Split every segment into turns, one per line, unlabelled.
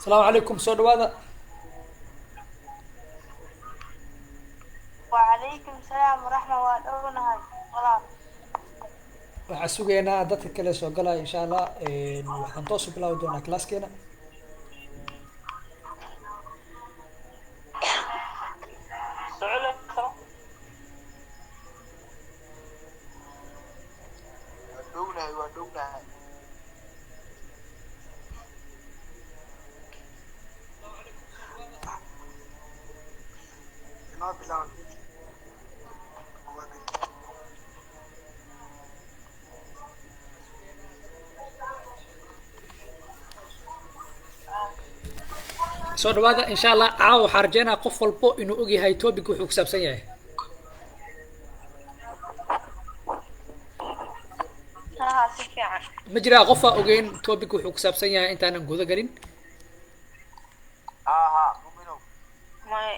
Asalaamu calaykum, soo dhawaada.
وعليكم السلام ورحمة الله walaal.
Waxaan sugaynaa dadka kale soo galaya insha Allah. Waxaan toos u bilaabi doonaa classkeena.
Waa dhownahay, waa dhownahay. Inoo bilaab.
Soo dhawaada insha Allah. Caawa waxaan rajeynayaa qof walbo inuu ogyahay topic wuxuu ku saabsan yahay.
Haa, si fiican.
Ma jiraa qof aa ogeyn topic wuxuu ku saabsan yahay intaanan guda galin?
Haa haa, muminow.
May.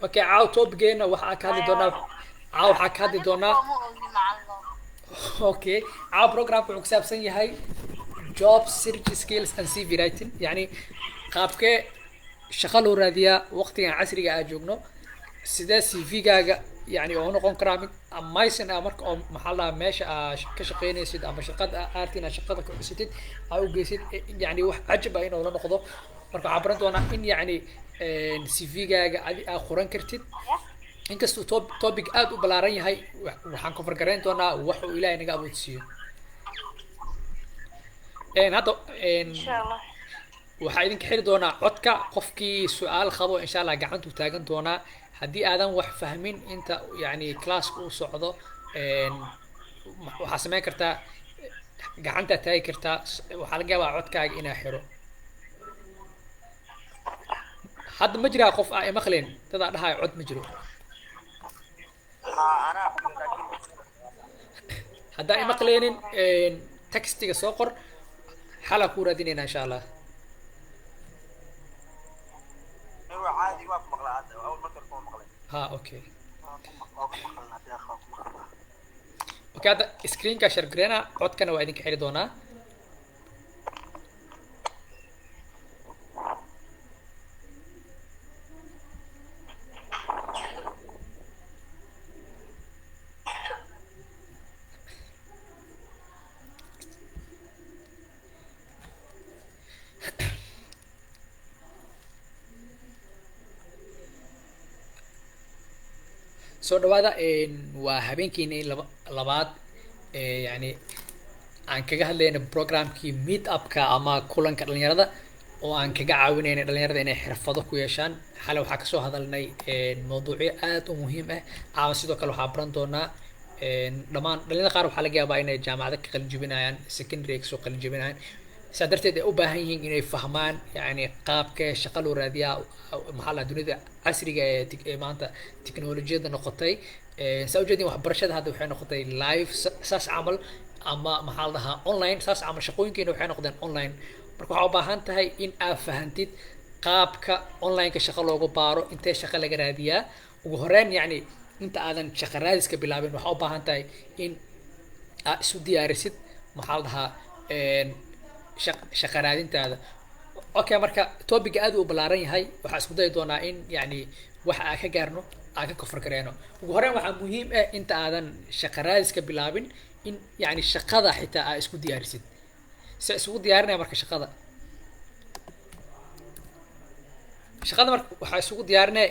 Okay, caawa topicgeena waxaa ka hadli doonaa, caawa waxaa ka hadli doonaa.
Ma ogi macallin.
Okay, caawa programka wuxuu ku saabsan yahay job search skills and CV writing, yani qaabkee shaqo loo raadiyaa waqtigan casriga aa joogno, sidee CV-gaaga yani oo noqon karaa mid amazing ah marka oo maxaa la dhahaa meesha aa ka shaqeynaysid ama shaqada aa aarti inaad shaqada ku cusutid aa u geysid, yani wax cajab ah inuu la noqdo. Marka waxaa baran doonaa in yani CV-gaaga adi aa qoran kartid. Inkastuu topic aad u ballaaran yahay, waxaan cover garayn doonaa wax uu Ilaahay naga awoodsiiyo. Hadda
Insha Allah.
Waxaa idinka xiri doonaa codka. Qofkii su-aal qabo insha Allah gacantuu taagan doonaa. Haddii aadan wax fahmin inta yani classka uu socdo, waxaa samayn kartaa gacantaa taagi kartaa. Waxaa laga yaabaa codkaaga inaa xiro. Hadda ma jiraa qof aa imaqleen? Dadaa dhahayo cod ma jiro.
Haa, anaa aqriyo laakiin.
Haddaa imaqleenin, textiga soo qor, xalaa kuu raadinayna insha Allah.
Waa caadi, waa ku maqlaa hadda, awal marka hore kuma maqlay.
Ha, okay.
Waa ku waa ku maqalnaa deeq, waa ku maqalnaa.
Okay, hadda screenka share gareyna, codkana waa idinka xiri doonaa. Soo dhawaada. Waa habeenkiina in laba labaad yani aan kaga hadlayna programkii meet upka ama kulanka dhalinyarada oo aan kaga caawinayna dhalinyarada inay xirfado ku yeeshaan. Xalay waxaa kasoo hadalnay mawduucyo aad u muhiim ah. Caawa sidoo kale waxaa baran doonaa dhammaan dhalinyarada qaar waxaa laga yaabaa inay jaamacado ka qalin jebinayaan, secondary ay kasoo qalin jebinayaan, saa darteed ay u baahan yihiin inay fahmaan yani qaabka shaqo loo raadiyaa, maxaa la dunida casriga ee ee maanta tiknolojiyadda noqotay. Saa ujeedin waxbarashada hadda waxay noqotay live saas camal ama maxaa la dhahaa online saas camal, shaqooyinkeena waxay noqdeen online. Marka waxaa u baahan tahay in aad fahantid qaabka online-ka shaqo loogu baaro, intee shaqo laga raadiyaa. Ugu horeyn yani inta aadan shaqo raadiska bilaabin, waxaa u baahan tahay in aad isu diyaarisid maxaa la dhahaa shaqo raadintaada. Okay, marka topiga aad u ballaaran yahay, waxaa isku dayi doonaa in yani waxa aan ka gaarno aan ka kofar gareeno. Ugu horeyn waxaa muhiim ah inta aadan shaqo raadiska bilaabin in yani shaqada xitaa aad isku diyaarisid. Se isugu diyaarinaya marka shaqada? Shaqada marka waxaa isugu diyaarinaya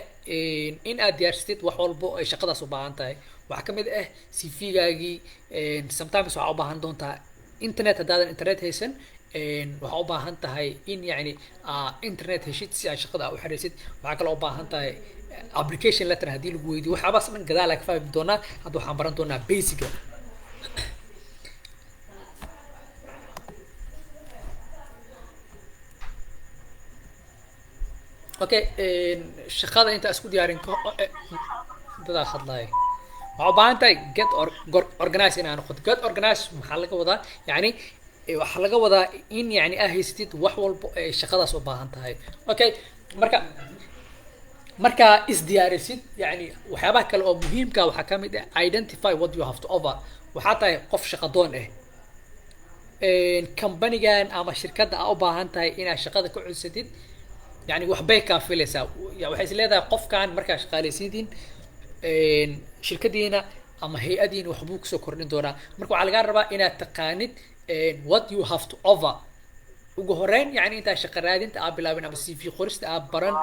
in aad diyaarsatid wax walbo ay shaqadaas u baahan tahay. Waxaa kamid ah CV-gaagii. Sometimes waxaa u baahan doontaa internet. Haddaadan internet haysan, waxaa u baahan tahay in yani internet heshid si aad shaqada u xiraysid. Waxaa kaloo u baahan tahay application letter haddii lagu weydiiyo. Waxyaabahaas dhan gadaal aa ka fahmi doonaa. Hadda waxaan baran doonaa basica. Okay, shaqada intaa isku diyaarin dadaa hadlaaya, waxaa u baahan tahay get organize inaa noqoto. Get organize maxaa laga wadaa? Yani waxaa laga wadaa in yani aa haysatid wax walbo ay shaqadaas u baahan tahay. Okay, marka markaa isdiyaarisid, yani waxyaabaha kale oo muhiimka waxaa kamid ah identify what you have to offer. Waxaa tahay qof shaqadoon ah. Companygan ama shirkadda aa u baahan tahay inaad shaqada ka codsatid, yani waxbay kaa filaysaa. Waxay is leedahay qofkan markaa shaqaalaysiintiin shirkadiina ama hay-adiina waxbuu kusoo kordhin doonaa. Marka waxaa lagaa rabaa inaad taqaanid what you have to offer ugu horeyn, yani intaa shaqa raadinta aa bilaabin ama CV qorista aa baran.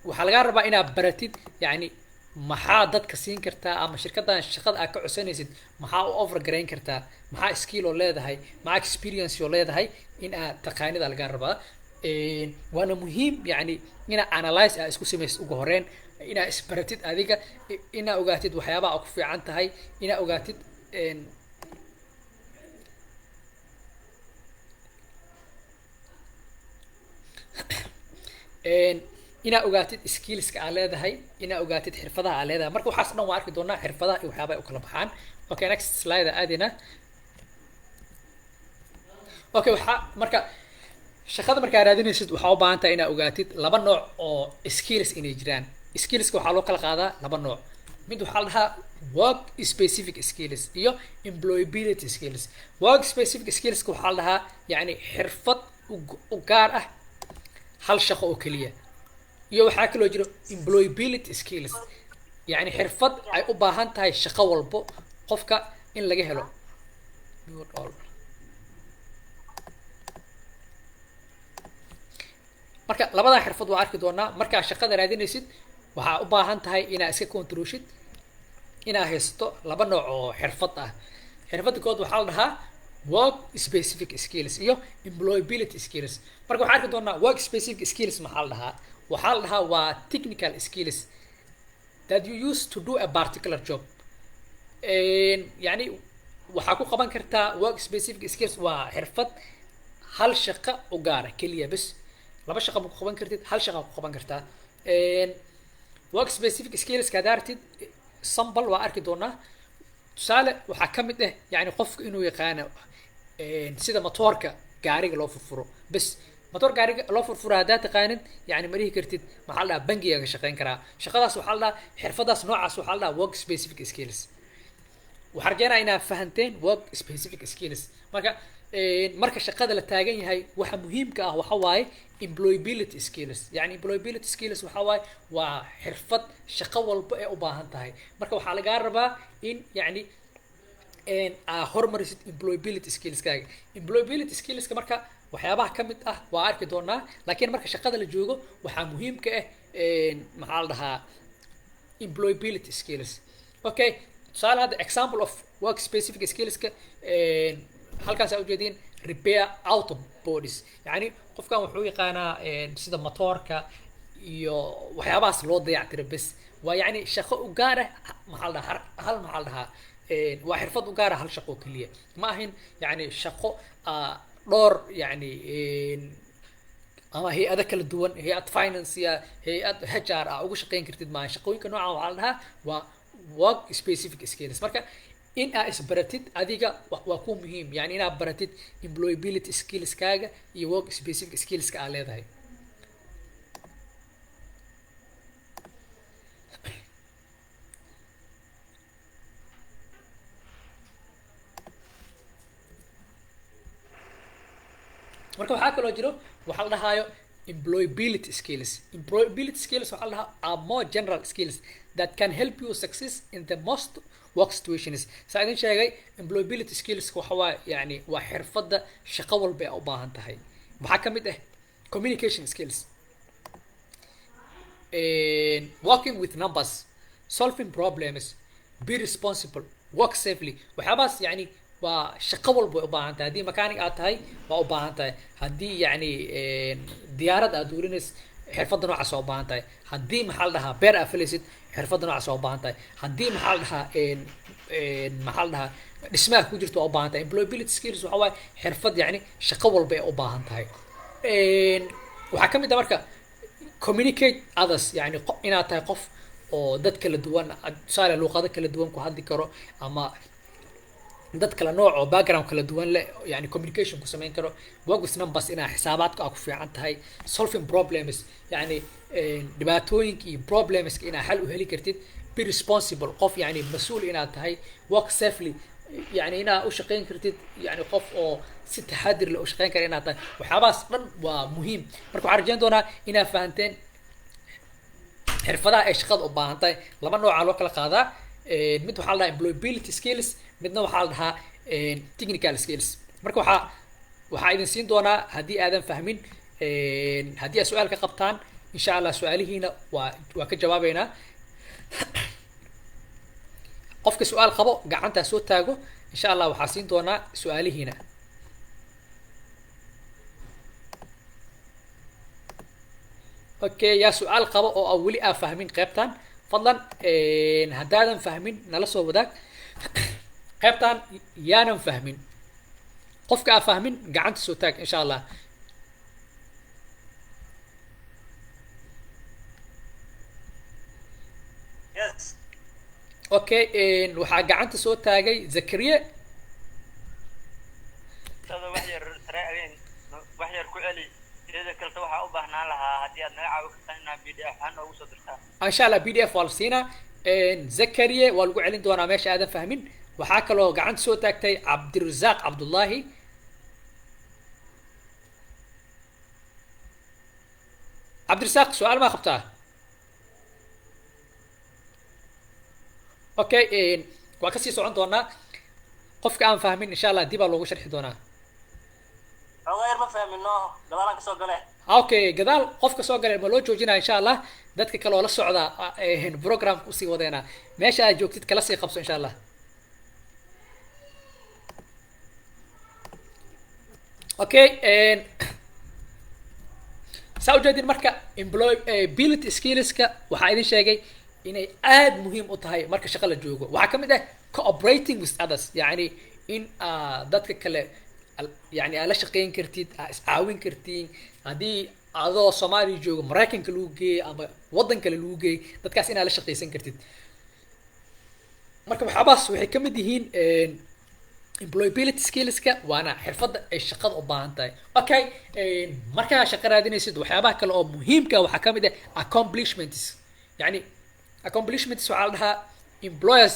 Waxaa lagaa rabaa inaad baratid yani maxaa dadka siin kartaa ama shirkaddan shaqada aad ka codsanaysid maxaa u offer garayn kartaa, maxaa skill oo leedahay, maxaa experience oo leedahay in aad taqaanida lagaa rabaa. Waana muhiim yani inaad analyze aa isku samaysid ugu horeyn, inaad isbaratid adiga, inaad ogaatid waxyaabaha aad ku fiican tahay, inaad ogaatid inaad ogaatid skillska aad leedahay, inaad ogaatid xirfadaha aad leedahay. Marka waxaas dhan waa arki doonaa, xirfadaha iyo waxyaabaha ay u kala baxaan. Okay, next slide aadina. Okay, waxaa marka shaqada markaa raadinaysid waxaa u baahan tahay inaad ogaatid laba nooc oo skills inay jiraan. Skillska waxaa loo kala qaadaa laba nooc. Mid waxaa la dhahaa work specific skills iyo employability skills. Work specific skillska waxaa la dhahaa yani xirfad u gaar ah hal shaqo oo keliya, iyo waxaa kaloo jiro employability skills, yani xirfad ay u baahan tahay shaqo walbo qofka in laga helo. Mute all. Marka labadan xirfad waa arki doonaa. Markaa shaqada raadinaysid waxaa u baahan tahay inaad iska controlshid, inaad haysato laba nooc oo xirfad ah. Xirfadda kood waxaa la dhahaa work specific skills iyo employability skills. Marka waxaan arki doonaa work specific skills maxaa la dhahaa. Waxaa la dhahaa waa technical skills that you use to do a particular job. Yani waxaa ku qaban kartaa work specific skills waa xirfad hal shaqo u gaara keliya bes. Laba shaqa ma ku qaban kartid, hal shaqa ku qaban kartaa. Work specific skills ka daartid sample waa arki doonaa. Tusaale waxaa ka mid ah yani qofka inuu yaqaano sida matoorka gaariga loo furfuro bes. Matoor gaariga loo furfuro haddaad taqaanid, yani ma dhihi kartid maxaa la dhahaa bangiga ka shaqayn karaa. Shaqadaas waxaa la dhahaa, xirfadaas noocaas waxaa la dhahaa work specific skills. Waxaan rajeynaya inaad fahanteen work specific skills. Marka marka shaqada la taagan yahay waxa muhiimka ah waxa waaye employability skills. Yani employability skills waxa waaye waa xirfad shaqo walba ee u baahan tahay. Marka waxaa lagaa rabaa in yani aa hormarisid employability skillskaaga. Employability skillska marka waxyaabaha ka mid ah waa arki doonaa, laakiin marka shaqada la joogo waxaa muhiimka ah maxaa la dhahaa employability skills. Okay, tusaale hadda example of work specific skillska halkaas aa ujeediin repair auto bodies. Yani qofkan wuxuu yaqaanaa sida matoorka iyo waxyaabahaas loo dayactiro bes. Waa yani shaqo u gaar ah, maxaa la dhahaa hal maxaa la dhahaa waa xirfad u gaar ah hal shaqo oo keliya. Ma ahin yani shaqo dhowr yani ama hay-ado kala duwan, hay-ad finance ya, hay-ad HR ah ugu shaqayn kartid maaha. Shaqooyinka noocan waxaa la dhahaa waa work specific skills. Marka in aa isbaratid adiga waa ku muhiim, yani inaad baratid employability skillskaaga iyo work specific skillska aa leedahay. Marka waxaa kaloo jiro waxaa la dhahaayo employability skills. Employability skills waxaa la dhahaa are more general skills that can help you success in the most work situations. Saa idin sheegay, employability skills waxa waa yani waa xirfadda shaqo walba ay u baahan tahay. Waxaa ka mid ah communication skills, working with numbers, solving problems, be responsible, work safely. Waxyaabahaas yani waa shaqo walba way u baahan tahay. Haddii mechanic aad tahay waa u baahan tahay, haddii yani diyaarad aad duulinaysid xirfadda noocaas waa u baahan tahay, haddii maxaa la dhahaa beer aad falaysid xirfadda noocaas waa u baahan tahay, haddii maxaa la dhahaa maxaa la dhahaa dhismaha ku jirto waa u baahan tahay. Employability skills waxa waaye xirfad yani shaqo walba ay u baahan tahay. Waxaa ka mid ah marka communicate others, yani inaad tahay qof oo dad kala duwan, tusaale luuqado kala duwan ku hadli karo ama dad kala nooc oo background kala duwan leh, yani communication ku samayn karo. Work with numbers, inaa xisaabaadka aa ku fiican tahay. Solving problems, yani dhibaatooyinka iyo problemska inaa xal u heli kartid. Be responsible, qof yani mas-uul inaad tahay. Work safely, Yani inaa u shaqayn kartid, yani qof oo si taxadir leh u shaqayn kara inaad tahay. Waxyaabahaas dhan waa muhiim. Marka waxaan rajayn doonaa inaad fahanteen xirfadaha ay shaqada u baahan tahay. Laba noocaa loo kala qaadaa. Mid waxaa la dhahaa employability skills, midna waxaa la dhahaa technical skills. Marka waxaa idin siin doonaa, haddii aadan fahmin, haddii aad su-aal ka qabtaan, insha Allah su-aalihiina waa ka jawaabeynaa. Qofka su-aal qabo gacantaa soo taago, insha Allah waxaa siin doonaa su-aalihiina. Okay, yaa su-aal qabo oo aan weli aa fahmin qaybtan? Fadlan haddaadan fahmin nala soo wadaag. Qaybtan yaanan fahmin? Qofka aa fahmin gacanta soo taag, insha Allah.
Yes.
Okay, waxaa gacanta soo taagay Zakariya.
Sada wax yar tare wax yar ku celi. Teeda kaleta waxaa u baahnaan lahaa haddii aad naga caawin kartaan inaad PDF ahaan noogu soo dirtaan.
Insha Allah PDF waa la siinaa. Zakariya, waa lagu celin doonaa meesha aadan fahmin. Waxaa kaloo gacanta soo taagtay Cabdirasaaq Cabdullaahi. Cabdirasaaq, su-aal maa qabtaa? Okay, waa kasii socon doonaa. Qofka aan fahmin insha Allah dib aa loogu sharxi doonaa.
Xoogaa yar ma fahmino, gadaalaan kasoo gale.
Okay, gadaal qofka soo galay ma loo joojinaya, insha Allah dadka kale oo la socda programka usii wadeena. Meesha aad joogtid kala sii qabso, insha Allah. Okay, saa ujeedin marka employability skillska waxaa idin sheegay inay aad muhiim u tahay marka shaqo la joogo. Waxaa ka mid ah cooperating with others, yani in dadka kale yani aad la shaqeyn kartid, aad iscaawin kartiin. Haddii adoo Soomaaliya joogo Maraykanka lagu geeyey ama waddan kale lagu geeyey, dadkaas inaad la shaqeysan kartid. Marka waxyaabahaas waxay ka mid yihiin employability skillska, waana xirfadda ay shaqada u baahan tahay. Okay, markaa shaqo raadinaysid, waxyaabaha kale oo muhiimka ah waxaa ka mid ah accomplishments. Yani accomplishments waxaa la dhahaa, employers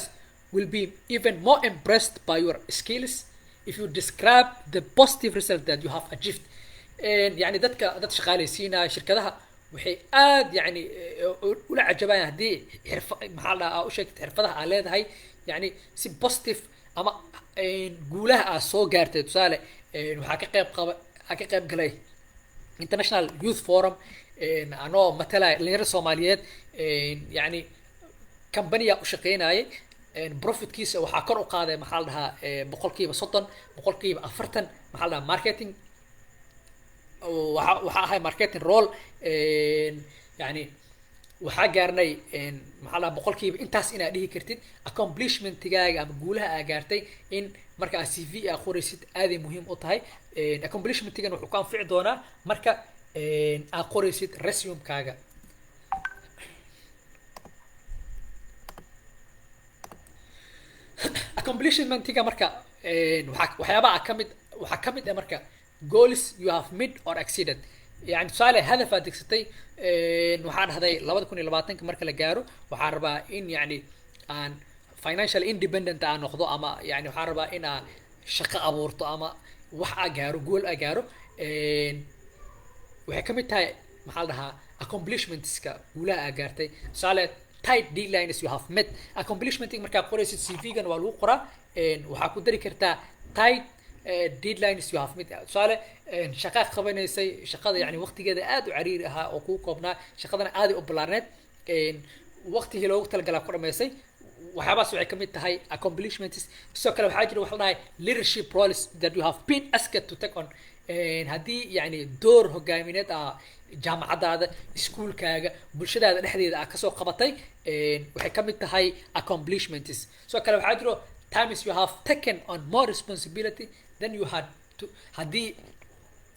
will be even more impressed by your skills if you describe the positive result that you have achieved. Yani dadka dad shaqaalaysiinaya, shirkadaha, waxay aad yani ula cajabayaan haddii xirfa maxaa la dhahaa aa u sheegtid xirfadaha aa leedahay, yani si positive ama guulaha aa soo gaartay. Tusaale, waxaa ka qayb qaba, waxaa ka qayb galay International Youth Forum anoo matalaya dhalinyarada Soomaaliyeed, yani company-a u shaqeynayay, profitkiisa waxaa kor u qaaday, maxaa la dhahaa, 30%, 40%, maxaa la dhahaa, marketing waxa ahay marketing role, yani waxaa gaarnay, maxaa la dhahaa, boqolkiiba intaas inaad dhihi kartid. Accomplishmentigaaga ama guulaha aa gaartay in marka aad CV aa qoraysid aaday muhiim u tahay. Accomplishmentigan wuxuu ku anfici doonaa marka aad qoraysid resumekaaga. Accomplishmentiga marka waxaa waxyaabaha kamid, waxaa kamid ah marka goals you have met or exceeded. Yani tusaale, hadaf aad degsatay, waxaa dhahday 2020-ka marka la gaaro waxaan rabaa in yani aan financial independent aan noqdo, ama yani waxaan rabaa in aan shaqo abuurto ama wax aa gaaro, goal aa gaaro. Waxay ka mid tahay, maxaa la dhahaa, accomplishmentska guulaha aa gaartay. Tusaale, tight deadlines you have met. Accomplishmenting markaa qoraysid CV-gan waa lagu qoraa. Waxaa ku dari kartaa tight deadlines you have met. Tusaale, shaqaa qabanaysay, shaqada yani waqtigeeda aad u cariiri ahaa oo kuu koobnaa, shaqadana aaday u ballaarneed, waqtigii loogu talagalaa ku dhamaysay. Waxyaabahaas waxay kamid tahay accomplishments. Sidoo kale waxaa jira waxa la dhahay leadership roles that you have been asked to take on. Haddii yani door hogaamineed ah jaamacadaada, iskuulkaaga, bulshadaada dhexdeeda aa kasoo qabatay, waxay kamid tahay accomplishments. Sidoo kale waxaa jiro times you have taken on more responsibility than you had to. Haddii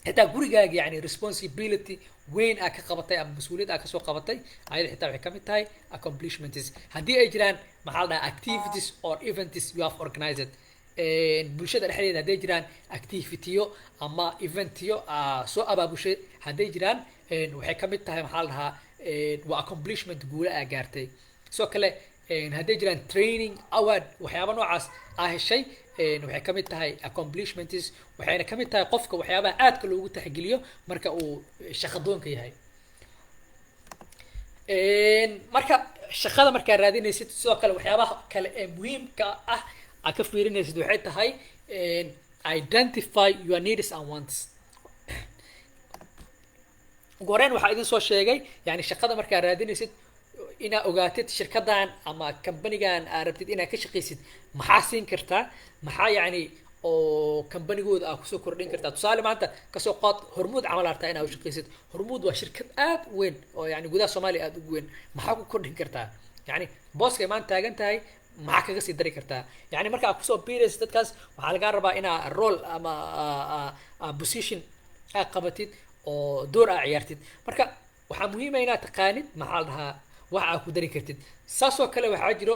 xitaa gurigaaga yani responsibility weyn aa ka qabatay ama mas-uuliyad aa kasoo qabatay, ayada xitaa waxay kamid tahay accomplishments. Haddii ay jiraan, maxaa la dhahaa, activities or events you have organized, bulshada dhexdeeda hadday jiraan activityo ama eventyo aa soo abaabushay hadday jiraan, waxay kamid tahay, maxaa la dhahaa, waa accomplishment, guula aa gaartay. Sidoo kale hadday jiraan training, award, waxyaaba noocaas aa heshay. Waxay ka mid tahay accomplishments, waxayna ka mid tahay qofka waxyaabaha aadka loogu taxgeliyo marka uu shaqadoonka yahay. Marka shaqada markaa raadinaysid, sidoo kale waxyaabaha kale ee muhiimka ah aad ka fiirinaysid waxay tahay identify your needs and wants. Ugu horreyn waxaa idin soo sheegay, yani shaqada markaa raadinaysid, inaa ogaatid shirkadan ama companygan aa rabtid inaad ka shaqaysid maxaa siin kartaa, maxaa yani oo companygooda aa kusoo kordhin kartaa. Tusaale, maanta kasoo qaad Hormuud camal artaa inaa u shaqaysid. Hormuud waa shirkad aad u weyn oo yani gudaha Soomaaliya aad ugu weyn. Maxaa ku kordhin kartaa? Yani booskay maanta taagan tahay maxaa kaga sii dari kartaa? Yani marka aad kusoo biiraysid dadkaas, waxaa lagaa rabaa inaa role ama position aad qabatid oo door aa ciyaartid. Marka waxaa muhiima inaad taqaanid, maxaa la dhahaa, wax aa ku dari kartid. Saasoo kale waxaa jiro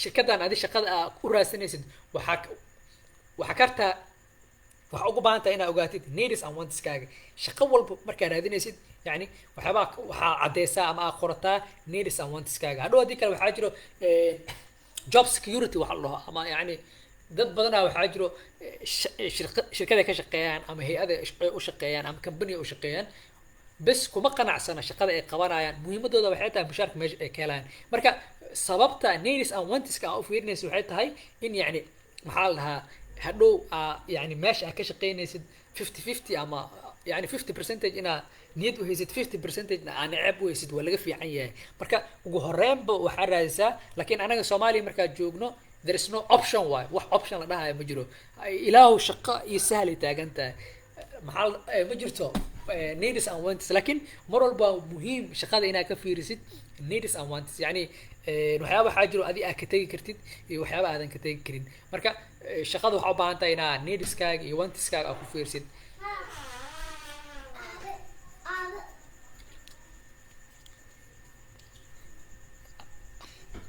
shirkadan adi shaqada aa u raadsanaysid, waxaa kartaa, waxaa ugu baahan tahay inaad ogaatid needs and wantskaaga. Shaqo walba markaa raadinaysid, yani waxyaabaha waxaa caddeysaa ama aa qorataa needs and wantskaaga. Hadhow haddii kale waxaa jiro job security waxa la dhaho, ama yani dad badanaa waxaa jiro shirkaday ka shaqeeyaan ama hay-ada ay u shaqeeyaan ama company u shaqeeyaan, bes kuma qanacsana shaqada ay qabanayaan. Muhiimadooda waxay tahay mushaarka meesha ay ka helayaan. Marka sababta needs and wantska aa u fiirinaysa waxay tahay in yani, maxaa la dhahaa, hadhow aa yani meesha aa ka shaqeynaysid 50-50 ama yani 50% inaa niyad u haysid, 50% na aa neceb u haysid, waa laga fiican yahay. Marka ugu horeynba waxaa raadisaa, laakiin anaga Soomaaliya markaa joogno, there is no option waay, wax option la dhahayo ma jiro. Ilaahu shaqo iyo sahlay taagan tahay, maxaa ma jirto needs and wants. Laakiin mar walba waa muhiim shaqada inaad ka fiirisid needs and wants. Yani waxyaaba waxaa jiro adi aad ka tegi kartid iyo waxyaaba aadan ka tegi karin. Marka shaqada waxaa u baahan tahay inaa needskaaga iyo wantskaaga aad ku fiirsid.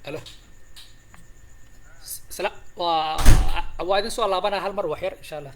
Alo, sala, waa idin soo laabanaa hal mar, wax yar, insha Allah.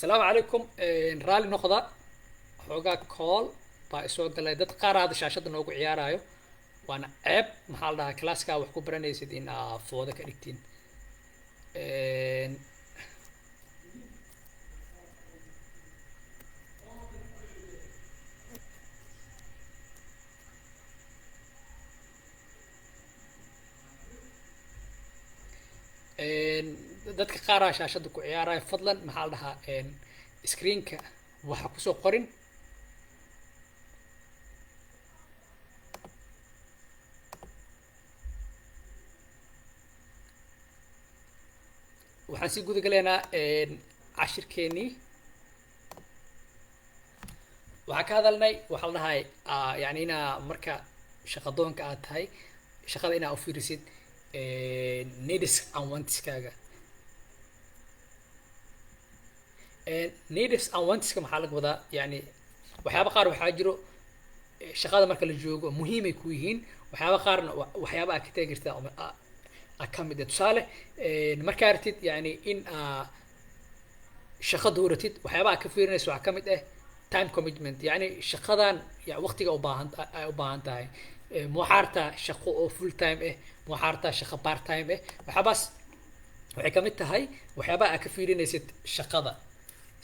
Asalaamu calaykum. Raalli noqda, xoogaa call baa isoo galay. Dad qaar aada shaashadda noogu ciyaarayo, waana ceeb. Maxaa la dhahaa, classkaa wax ku baranaysid in aa fooda ka dhigtiin. Dadka qaaraa shaashadda ku ciyaaraya, fadlan maxaa la dhahaa, screenka waxa kusoo qorin. Waxaan sii guda galaynaa cashirkeenii. Waxaan ka hadalnay waxaa la dhahay, yani inaa marka shaqadoonka aad tahay, shaqada inaa ufiirisid needs and wantskaaga. Needs and wantska maxaa laga wadaa? Yani waxyaaba qaar waxaa jiro shaqada marka la joogo muhiimay ku yihiin, waxyaaba qaarna waxyaaba aad ka tegi kartaa aa ka mid ah. Tusaale, markaa artid yani in aa shaqo dooratid, waxyaaba aad ka fiirinayso waxaa ka mid ah time commitment, yani shaqadan ya waqtiga ubaahan ay u baahan tahay. Ma waxaa artaa shaqo oo full time ah, ma waxaa artaa shaqo part time ah? Waxyaabahaas waxay kamid tahay waxyaabaha aad ka fiirinaysid shaqada.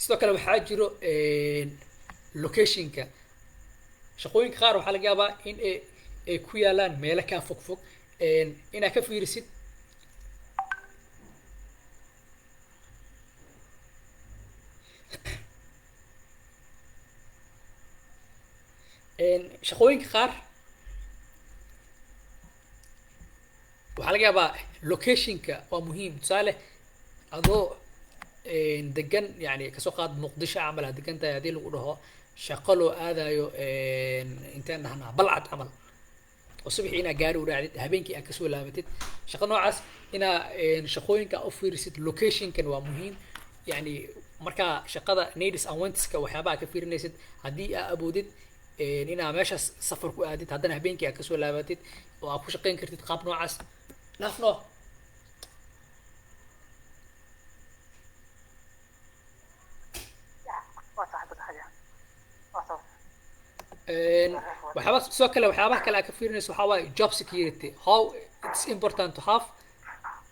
Sidoo kale waxaa jiro locationka. Shaqooyinka qaar waxaa laga yaabaa in ay ku yaalaan meelo kaa fog fog, inaad ka fiirisid. Shaqooyinka qaar waxaa laga yaabaa locationka waa muhiim. Tusaale, adoo degan, yani kasoo qaad Muqdisho camal aad degan tahay, haddii lagu dhaho shaqo loo aadayo, inteen dhahnaa, Balcad camal, oo subaxii inaa gaari u raacdid, habeenkii aad kasoo laabatid, shaqo noocaas inaa shaqooyinka u fiirisid locationkan waa muhiim. Yani markaa shaqada needs and wantska waxyaabaha ka fiirinaysid, haddii aa awoodid inaa meeshaas safar ku aadid, haddana habeenkii aad kasoo laabatid oo aad ku shaqayn kartid qaab noocaas, dhaafno. Waxyaaba sidoo kale, waxyaabaha kale aad ka fiirinayso waxaa waaye job security, how it's important to have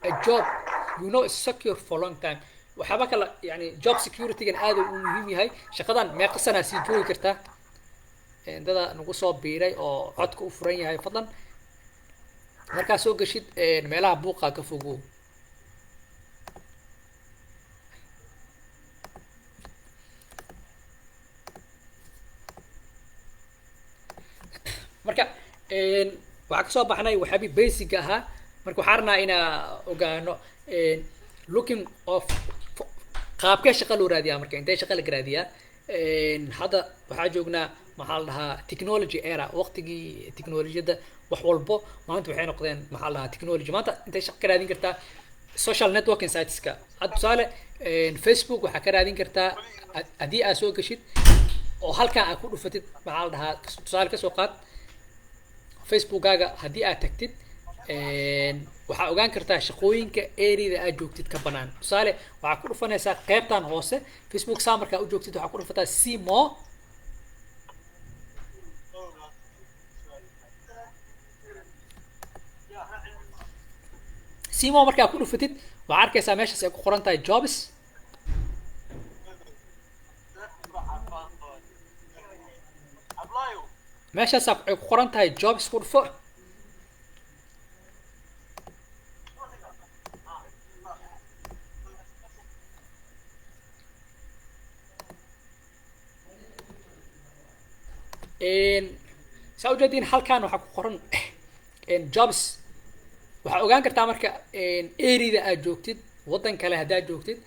a job you know is secure for long time. Waxyaaba kale, yani job security-gan aad uu muhiim yahay. Shaqadan meeqa sanaa sii joogi kartaa? Dada nagu soo biiray oo codka u furan yahay, fadlan markaa soo gashid meelaha buuqa ka fogow. Marka waxaa kasoo baxnay waxyaabii basic ahaa. Marka waxaa rabnaa inaa ogaano looking of qaabkee shaqa loo raadiyaa. Marka intee shaqa laga raadiyaa? Hadda waxaa joognaa, maxaa la dhahaa, technology era, waqtigii technologiyadda. Wax walbo maanta waxay noqdeen, maxaa la dhahaa, technology. Maanta intay shaqa ka raadin kartaa? Social networking siteska. Hadda tusaale, Facebook waxaa ka raadin kartaa haddii aad soo gashid oo halkan aad ku dhufatid, maxaa la dhahaa, tusaale kasoo qaad Facebookaaga haddii aad tagtid, waxaa ogaan kartaa shaqooyinka areada aad joogtid ka banaan. Tusaale, waxaa ku dhufanaysaa qeybtan hoose Facebook saa markaa u joogtid, waxaa ku dhufataa see more. See more markaa ku dhufatid, waxaa arkaysaa meeshaas ay ku qoran tahay jobs. Meeshaas ay ku qoran tahay jobs ku dhufo. Saa ujeediin, halkan waxaa ku qoran jobs. Waxaa ogaan kartaa marka areada aad joogtid, waddan kale haddaad joogtid,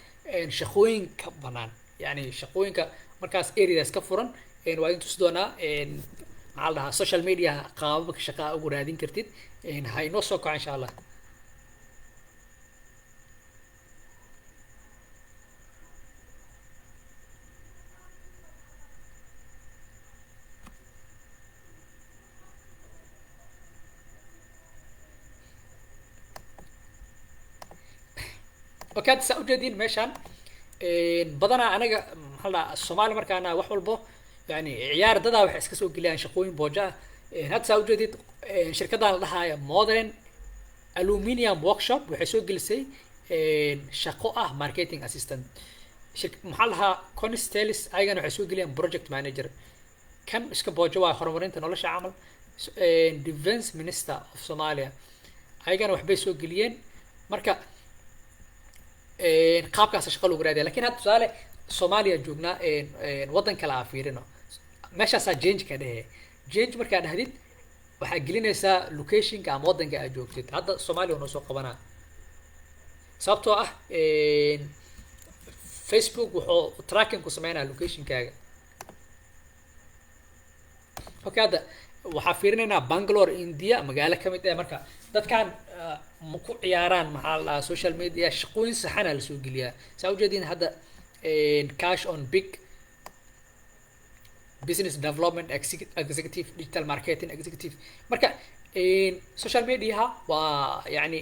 shaqooyinka banaan, yani shaqooyinka markaas areadaas ka furan. Waa idin tusi doonaa, maxaa la dhahaa, social media qaababka shaqaa ugu raadin kartid. Ha inoo soo kaco insha Allah. Okay, hadda saa ujeediin meeshaan Badanaa anaga, maxaa la dhahaa, Soomaali markaana wax walbo yani ciyaar dadaa waxay iska soo geliyaan shaqooyin booja ah. Hadda saa ujeedid, shirkaddan la dhahaayo Modern Aluminium Workshop waxay soo gelisay shaqo ah marketing assistant. Maxaa la dhahaa, Constellis ayagana waxay soo geliyaan project manager. Kan iska boojo waa horumarinta nolosha camal. Defense Minister of Somalia ayagana waxbay soo geliyeen. Marka qaabkaas shaqo lagu raadiya. Lakin hadda tusaale Soomaaliya joognaa, waddan kale aa fiirino. Meeshaasaa change ka dhehe. Change markaa dhahdid, waxaa gelinaysaa locationka ama waddanka aad joogtid. Hadda Soomaaliya waa noo soo qabanaa, sababtoo ah Facebook wuxuu tracking ku sameynaya locationkaaga. Okay, hadda waxaa fiirinaynaa Bangalore, India, magaalo ka mid ah. Marka dadkan ma ku ciyaaraan, maxaa la dhahaa, social media shaqooyin saxana lasoo geliyaa. Saa ujeedin hadda cash on big business development executive, digital marketing executive. Marka social mediaha waa yani,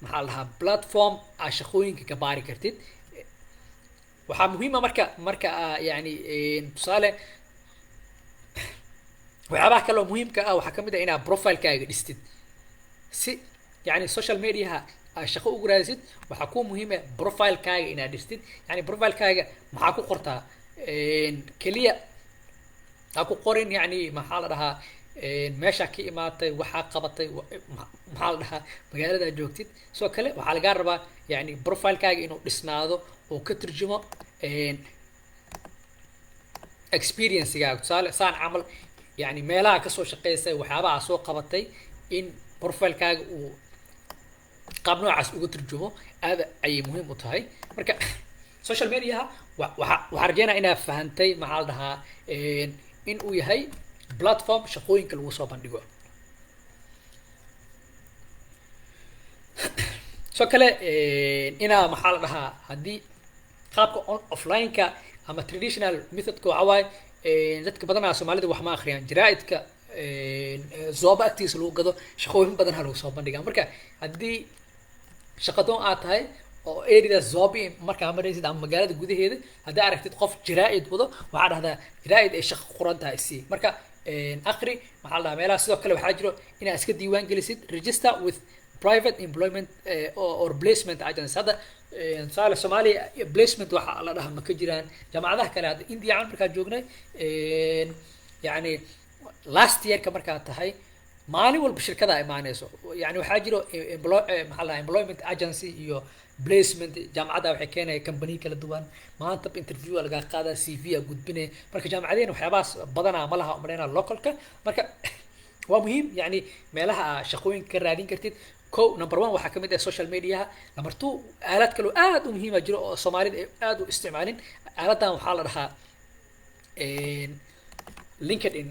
maxaa la dhahaa, platform aa shaqooyinka ka baari kartid. Waxaa muhiima marka yani tusaale waxyaabaha kale oo muhiimka ah waxaa kamid ah inaad profilekaaga dhistid si yani social mediaha aad shaqo ugu raadisid. Waxaa kuu muhiim ah profilekaaga inaad dhistid. Yani profilekaaga maxaa ku qortaa? Keliya ha ku qorin yani, maxaa la dhahaa, meeshaa ka imaatay, waxaa qabatay, maxaa la dhahaa, magaalada aad joogtid. Sidoo kale waxaa lagaa rabaa yani profilekaaga inuu dhisnaado oo ka turjumo experiencegaaga. Tusaale saan camal, yani meelaha kasoo shaqeysay, waxyaabaha soo qabatay, in profilekaaga uu qaab noocaas uga turjumo aad ayay muhiim u tahay. Marka social mediaha waxaa rajeynaya inaad fahantay, maxaa la dhahaa, in uu yahay platform shaqooyinka lagu soo bandhigo. Sidoo kale inaa, maxaa la dhahaa, haddii qaabka offline-ka ama traditional methodka, waxaa waaye dadka badanaa Soomaalida wax ma akhriyaan. Jaraa'idka zooba agtiisa lagu gado shaqooyin badan ha lagu soo bandhigaa. Marka haddii shaqadoon aad tahay oo areada zobi markaa maraysid ama magaalada gudaheeda, haddii aragtid qof jaraa'id wado, waxaa dhahdaa jaraa'id ay shaqo qoran tahay si marka akhri, maxaa la dhahaa, meelaha. Sidoo kale waxaa jiro inaad iska diiwaan gelisid, register with private employment or placement agency. Hadda tusaale Soomaaliya placement waxa la dhahaa ma ka jiraan. Jaamacadaha kale hadda India camal markaa joognay, yani last yearka markaa tahay, maalin walba shirkada imaanayso. Yani waxaa jiro maxaa la dhahaa, employment agency iyo placement. Jaamacadda waxay keenaya company kala duwan, maanta interview aa lagaa qaadaa, CV aa gudbinaya. Marka jaamacadeen waxyaabahaas badanaa ma laha umaleynaa localka. Marka waa muhiim yani meelaha aa shaqooyinka ka raadin kartid. Ko number one waxaa kamid ah social mediaha. Number two, aalad kaloo aad u muhiima jiro oo Soomaalida ay aad u isticmaalin. Aaladan waxaa la dhahaa LinkedIn.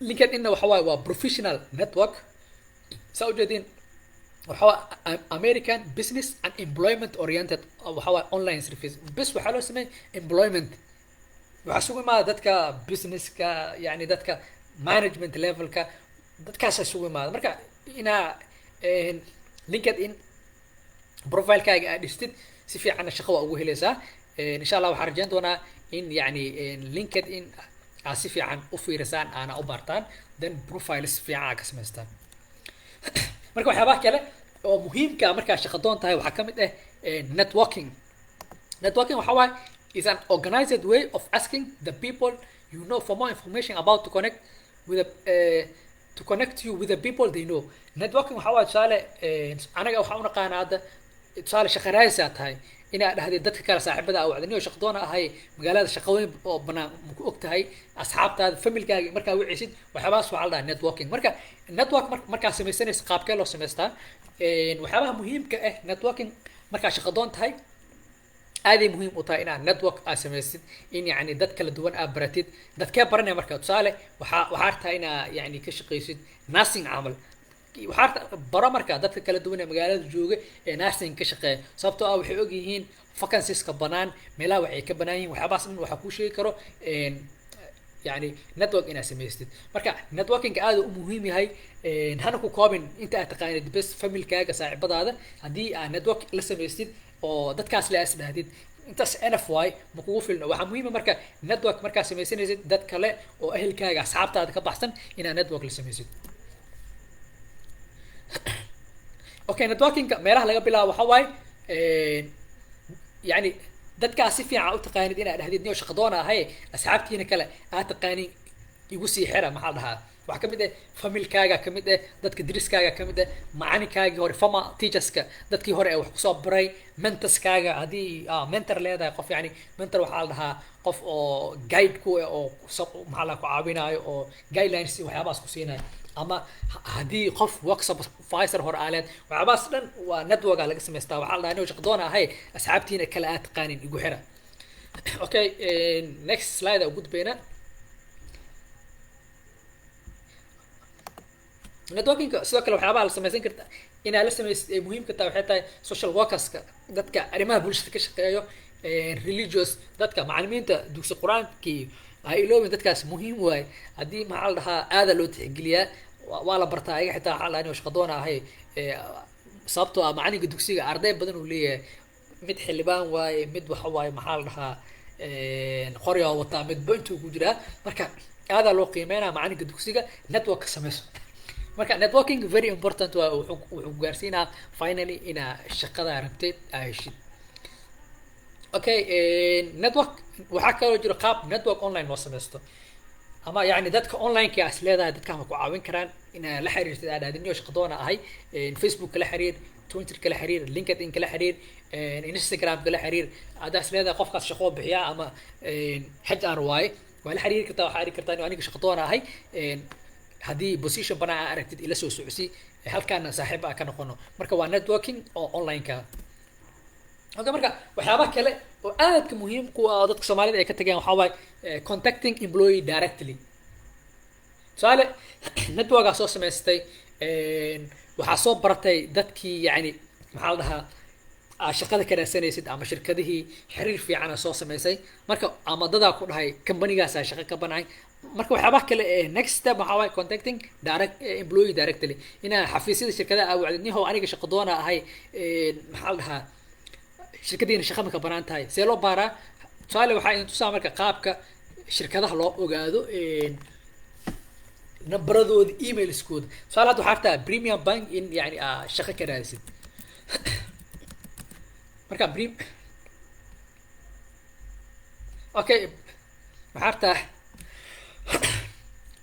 LinkedInna waxa waaye waa professional network. Saa ujeedin, waxa waa American business and employment oriented, waxa waa online service. Bes waxaa loo sameeyay employment. Waxaa isugu imaada dadka businesska, yani dadka management levelka, dadkaasa isugu imaada. Marka inaa LinkedIn profilekaaga aad dhistid si fiicanna shaqo waa ugu helaysaa. Insha Allah waxaan rajeyn doonaa in yani LinkedIn aad si fiican u fiirisaan, aana u bartaan, then profiles fiican aad ka samaystaan. Marka waxyaabaha kale oo muhiimka ah markaa shaqo doon tahay waxaa ka mid ah networking. Networking waxa waaye is an organized way of asking the people you know for more information about to connect with the, to connect you with the people they know. Networking waxa waaye, tusaale anaga waxaan u naqaanaa hadda, tusaale shaqo raadis aad tahay, inaad dhahdid dadka kale saaxiibada ah wacdaniyo shaqo doona ahay, magaalada shaqooyin oo banaan ma ku og tahay, asxaabtaada, familkaaga markaa wicisid. Waxyaabahaas waxaa la dhahaa networking. Marka network markaa samaysanaysa, qaabkee loo samaystaa? Waxyaabaha muhiimka ah networking markaa shaqo doon tahay, aaday muhiim u tahay inaad network aad samaysid, in yani dad kala duwan aad baratid. Dadkee baranaya? Marka tusaale waxaa rabtaa inaa yani ka shaqaysid nursing camal, waxaa rabtaa baro marka dadka kala duwan ee magaalada jooga ee nursing ka shaqeeya, sababtoo ah waxay og yihiin vacancies-ka banaan, meelaha waxay ka banaan yihiin. Waxyaabahaas dhan waxaa kuu sheegi karo. Yani network inaad samaystid. Marka networking aad u muhiim yahay. Hana ku koobin inta aad taqaanid bes, familkaaga, saaxiibadaada. Haddii aad network la samaystid oo dadkaas la is dhahdid intaas enough waay, ma kugu filno. Waxaa muhiima marka network markaa samaysanaysid dad kale oo ehelkaaga, asxaabtaada ka baxsan inaad network la samaysid. Okay, networkingka meelaha laga bilaabo waxaa waaye, yani dadkaas si fiican u taqaanid inaad dhahdid, "Niyo, shaqadoona ahay, asxaabtiina kale aad taqaanin igu sii xira." Maxaa la dhahaa, waxaa kamid ah familkaaga, kamid ah dadka deriskaaga, kamid ah macalinkaagii hore, former teacherska, dadkii hore ee wax kusoo baray, mentorskaaga haddii mentor leedahay. Qof yani mentor waxaa la dhahaa qof oo guide ku ah oo maxaa la ku caawinayo oo guidelines iyo waxyaabahaas ku siinayo, ama haddii qof work supervisor hore aaleed. Waxyaabahaas dhan waa networka laga samaystaa. Waxaa la dhahaa, "Niyo, shaqadoona ahay, asxaabtiina kale aad taqaanin igu xira." Okay, next slide u gudbayna. Networkingka sidoo kale waxyaabaha la samaysan karta inaad la samaysid ay muhiimka tahay waxay tahay social workerska, dadka arrimaha bulshada ka shaqeeyo, religious, dadka macalimiinta dugsi qur-aankii. Ha iloobin dadkaas, muhiim waaye. Haddii maxaa la dhahaa aada loo tixgeliyaa, waa la bartaa ayaga xitaa. Waxaa la dhahaa, "Shaqadoona ahay," sababtoo ah macalinka dugsiga arday badan uu leeyahay, mid xildhibaan waaye, mid waxa waaye maxaa la dhahaa qoryaa wataa, midba intuu ku jiraa. Marka aadaa loo qiimeynaa macalinka dugsiga. Network ka samayso. Marka networking very important waa, wuxuu ku gaarsiinaa finally inaa shaqada rabtid aa heshid. Okay, network waxaa kaloo jiro qaab network online loo sameysto, ama yani dadka online-ka is leedahay dadkaan ma ku caawin karaan inaa la xiriirtid, aa dhahdid, "Niyo, shaqadoona ahay." Facebook kala xiriir, Twitter kala xiriir, LinkedIn kala xiriir, Instagram kala xiriir. Haddaa is leedahay qofkaas shaqoo bixiyaa ama HR waaye, waa la xiriiri kartaa. Waxaa arki kartaa inuu aniga shaqadoona ahay, haddii position banaan aa aragtid ila soo socsi, halkaana saaxiib aa ka noqono. Marka waa networking oo online-ka. Okay, marka waxyaaba kale oo aadka muhiim ku ah oo dadka Soomaalida ay ka tageen waxaa waaye contacting employee directly. Tusaale, networkaa soo samaystay, waxaa soo baratay dadkii yani maxaa la dhahaa aa shaqada ka raadsanaysid ama shirkadihii xiriir fiicana soo samaysay. Marka ama dadaa ku dhahay companygaasaa shaqo ka banacay. Marka waxyaabaha kale ee next step waxaa waaye contacting direct employee directly, inaa xafiisyada shirkadaha aa wacdid, "Nihow, aniga shaqo doona ahay, maxaa la dhahaa shirkadiina shaqa ma ka banaan tahay?" See loo baaraa? Tusaale, waxaa idin tusaa marka qaabka shirkadaha loo ogaado nambaradooda, emailskooda. Tusaale, hadda waxaa rabtaa Premium Bank in yani aa shaqo ka raadisid. Marka okay, waxaa rabtaa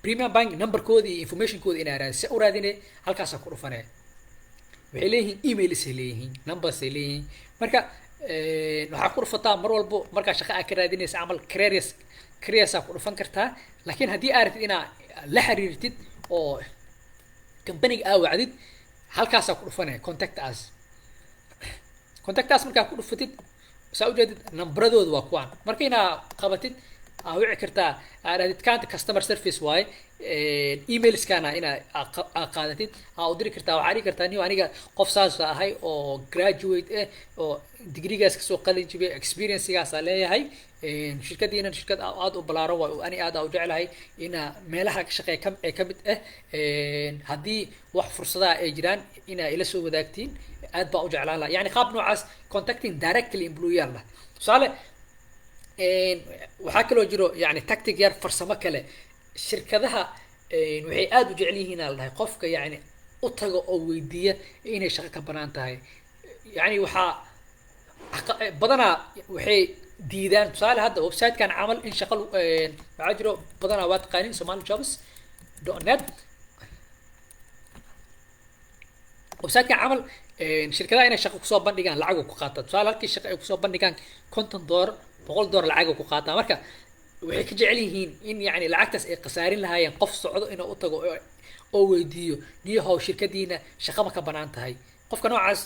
Premium Bank numberkooda iyo informationkooda inaa raadisid. Se u raadine? Halkaasaa ku dhufanee. Waxay leeyihiin emails ay leeyihiin, numbers ay leeyihiin. Marka waxaa ku dhufataa mar walbo markaa shaqa aad ka raadinaysa camal careers, careersaa ku dhufan kartaa. Laakiin haddii aad rabtid inaa la xiriirtid oo companyga aa wacdid, halkaasaa ku dhufanaya contact us. Contact us markaa ku dhufatid, saa ujeedid, nambaradooda waa kuwaan. Marka inaa qabatid aa wici kartaa, aa dhahdid kanta customer service waaye, emailskana inaa aa qaadatid, aa u diri kartaa. Waxaa dhigi kartaa, "Niyo, aniga qof saasa ahay oo graduate eh oo degreegaas kasoo qalin jibiyay, experiencegaasaa leeyahay, shirkadiina shirkad aad u balaaran waay oo ani aad aa u jeclahay inaa meelaha ka shaqeeya ka ee kamid ah, haddii wax fursadaha ay jiraan inaa ila soo wadaagtiin aad baan u jeclaan lahaa." Yani qaab noocaas contacting directly employee lah. Tusaale, waxaa kaloo jiro yani tactic yar, farsamo kale. Shirkadaha waxay aad u jecel yihiin aa la dhahay qofka yani u tago oo weydiiya inay shaqo ka banaan tahay. Yani waxaa badanaa waxay diidaan, tusaale hadda website-kan camal in shaqa waxaa jiro badanaa waa taqaanin somalijobs.net. Website-kan camal shirkadaha inay shaqo kusoo bandhigaan lacag ku qaataa. Tusaale, halkii shaqo ay kusoo bandhigaan $50, $100 lacag ku qaataa. Marka waxay ka jecel yihiin in yani lacagtaas ay khasaarin lahaayeen qof socdo inuu u tago oo weydiiyo, "Niyahow, shirkadiina shaqa ma ka banaan tahay?" Qofka noocaas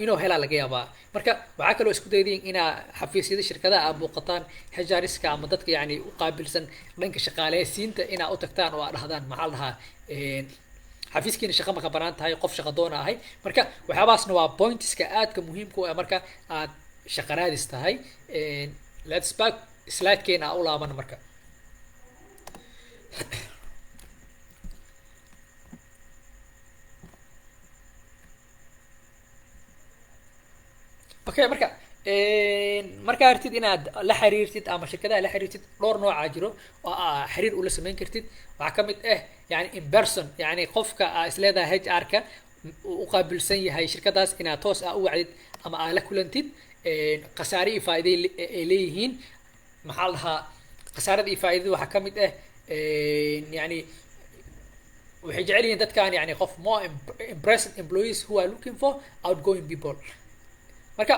inuu helaa laga yaabaa. Marka waxaa kaloo isku daydiin inaa xafiisyada shirkadaha aa booqataan, HRiska ama dadka yani u qaabilsan dhanka shaqaaleysiinta inaa u tagtaan oo aa dhahdaan, maxaa la dhahaa, "Xafiiskiina shaqa ma ka banaan tahay? Qof shaqa doona ahay." Marka waxyaabahaasna waa pointska aadka muhiimka u ah marka aad shaqa raadis tahay. Let's back slidekeena aa u laaban. Marka Okay, marka markaa artid inaad la xiriirtid ama shirkadaha la xiriirtid, dhowr noocaa jiro oo aa xiriir ula samayn kartid. Waxaa ka mid ah yani in person, yani qofka aa isleedahay HR-ka uu u qaabilsan yahay shirkadaas inaad toos ah u wacdid ama aa la kulantid. Khasaare iyo faa'iiday ay leeyihiin. Maxaa la dhahaa, khasaarada iyo faa'iidada waxaa ka mid ah yani waxay jecel yihiin dadkan yani qof more impressive employees who are looking for outgoing people. Marka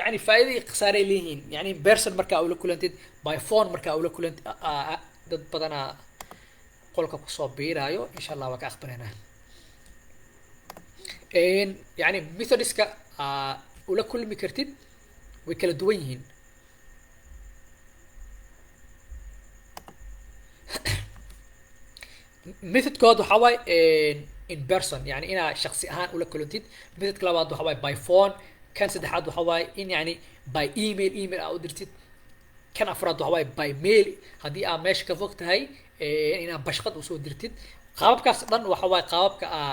yani faa'iido iyo khasaare ay leeyihiin, yani in person markaa ula kulantid, by phone markaa ula kulantid. Dad badanaa qolka kusoo biiraayo, insha Allah waa ka aqbalaynaa. Yani methodska aa ula kulmi kartid way kala duwan yihiin. Methodkood waxaa waaye in person, yani inaa shaksi ahaan ula kulantid. Methodka labaad waxaa waaye by phone. Kan saddexaad waxaa waaye in yani by email, email aa u dirtid. Kan afraad waxaa waaye by mail, haddii aa meesha ka fog tahay inaa bashqad usoo dirtid. Qaababkaas dhan waxa waaye qaababka aa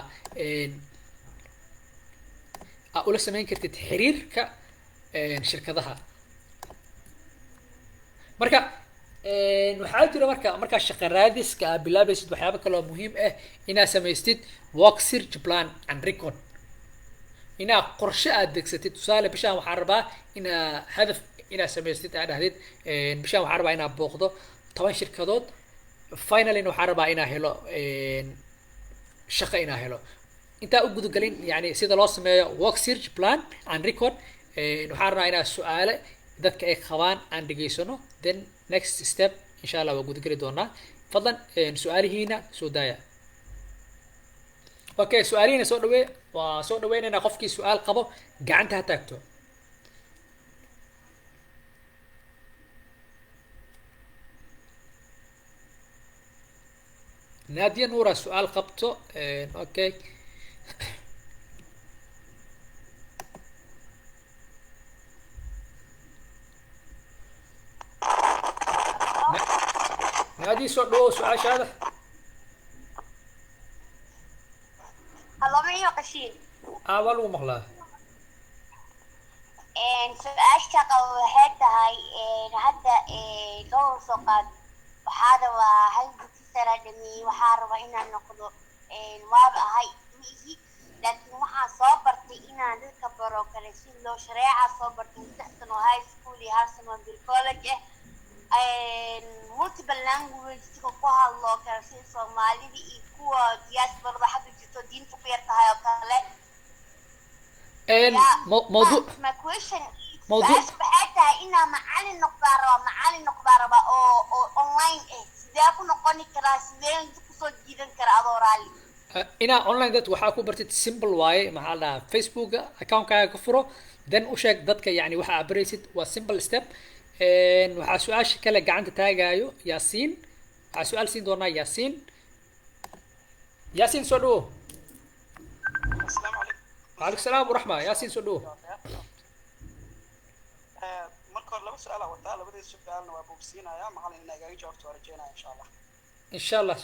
aa ula samayn kartid xiriirka shirkadaha. Marka waxaa jira marka markaa shaqa raadiska aa bilaabaysid waxyaabo kale oo muhiim ah inaad samaystid work search plan and record, inaa qorshe aad degsatid. Tusaale, bishaan waxaan rabaa inaa hadaf inaad samaystid, aad dhahdid bishaan waxaan rabaa inaa booqdo 10 shirkadood, finallyna waxaan rabaa inaa helo shaqo inaa helo. Intaa u gudagelin yani sida loo sameeyo work search plan and record, waxaan rabaa inaa su-aale dadka ay qabaan aan dhegaysano, then next step insha Allah waa gudageli doonaa. Fadlan su-aalihiina soo daaya. Okay, su-aalihiina soo dhawee, waa soo dhaweynaynaa. Qofkii su-aal qabo gacanta ha taagto. Naadiya Nuura su-aal qabto. Okay, Naadiya, soo dhawow, su-aashaada.
Hello, ma ii maqashiin?
Ah, waa lagu maqlaa.
Su-aasha qabo waxay tahay, hadda dhowr soo qaad, waxaa rabaa hal dugsi sare dhameeyey, waxaa rabaa inaan noqdo, waaba ahay ma ihi, laakiin waxaan soo bartay inaan dadka baro kale si loo shareeca soo bartay 3 sano high school iyo hal sano bir college ah, multiple language ku hadlo kale sida Soomaalida iyo kuwa diasporada xagga jirto diinta ku yar tahay oo kale.
Mawduuc
My question is,
Mawduuc-
su-aasha waxay tahay inaa macalin noqdaa rabaa, macalin noqdaa rabaa oo online ah, sidee ku noqoni karaa, sidee kusoo jiidan karaa, adoo raalli?
Inaa online dad waxaa ku bartid simple waaye. Maxaa la dhahaa, Facebooka accountkaaga ka furo, then u sheeg dadka yani waxa aad baraysid. Waa simple step. Waxaa su-aasha kale gacanta taagaayo Yaasiin. Waxaa su-aal siin doonaa Yaasiin. Yaasiin, soo dhawo.
Asalaamu calaykum.
Waalaikum salaam waraxma. Yaasiin, soo dhawo.
Marka hore laba su-aal aa wataa, labadii su-aalna waa bogsiinaya, macalin inaa igaga jawaabto waa rajeynaya insha Allah.
Insha Allah.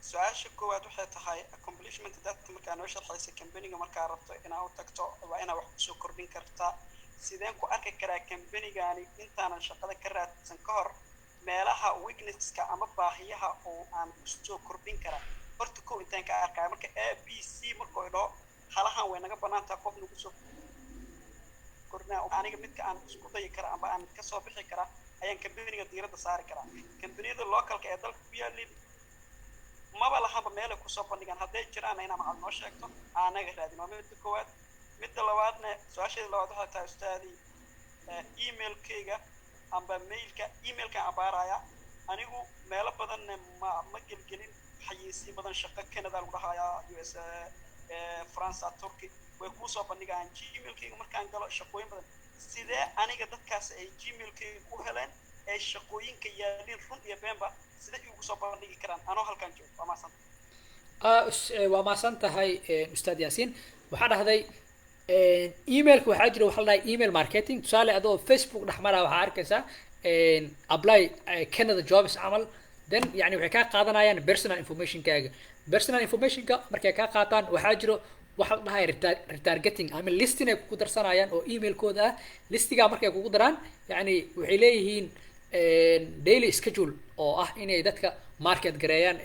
Su-aasha koowaad waxay tahay accomplishment dadka markaa noo sharxaysa companyga markaa rabto inaa u tagto waa inaa wax kusoo kordhin kartaa. Sideen ku arki karaa companygani intaanan shaqada ka raadsan ka hor meelaha weaknesska ama baahiyaha oo aan kusoo kordhin karaa? Horta kow intaan ka arkaya marka A B C markuu idhaho halahan way naga banaan tahay, qof nagu soo kordhinaya, aniga midka aan isku dayi kara ama aan kasoo bixi karaa ayaan companyga diiradda saari karaa. Companyyada localka ee dalka ku yaalin maba lahanba meelay kusoo bandhigaan, hadday jiraanna inaa macalin noo sheegto aanaga raadin. Waa midda koowaad. Midda labaadna, su-aasheeda labaad waxay tahay, ustaadii, emailkayga amba mailka, emailkaan abaaraya anigu meelo badanna ma gelgelin xayeysiin badan. Shaqo Canada lagu dhahayaa, US, France, Turkey way kuusoo bandhigayaan. Gmailkayga markaan galo shaqooyin badan, sidee aniga dadkaas ay gmailkayga ku heleen ee shaqooyinka yaalin run iyo beenba sidee igu soo bandhigi karaan anoo halkaan joogo? Waa mahadsan.
Waa mahadsan tahay ustaad Yaasiin. Waxaa dhahday emailka waxaa jira waxaa la dhahay email marketing. Tusaale, adoo Facebook dhex maraa waxaa arkaysaa apply Canada jobs camal. Then yani waxay kaa qaadanayaan personal informationkaaga. Personal informationka markay kaa qaataan, waxaa jiro waxa la dhahay retargeting ama listing ay kugu darsanayaan oo emailkooda ah. Listigaa markay kugu daraan, yani waxay leeyihiin daily schedule oo ah inay dadka market gareeyaan.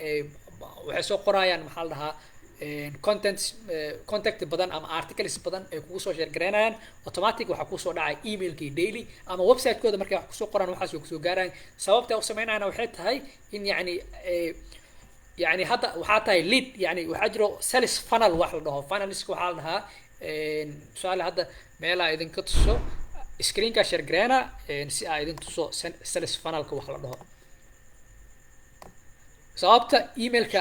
Waxay soo qorayaan, maxaa la dhahaa, contents, contact badan ama articles badan ay kugu soo share gareynayaan. Automatic waxaa kusoo dhacay emailkii daily ama website-kooda markay wax kusoo qoraan, waxaas way kusoo gaarayaan. Sababta ay u sameynayaan waxay tahay in yani hadda waxaa tahay lead. Yani waxaa jiro sales funnel wax la dhaho. Funnelska waxaa la dhahaa, tusaale hadda meelaa idinka tuso, screenka share gareena si aa idin tuso sales funnelka wax la dhaho. Sababta emailka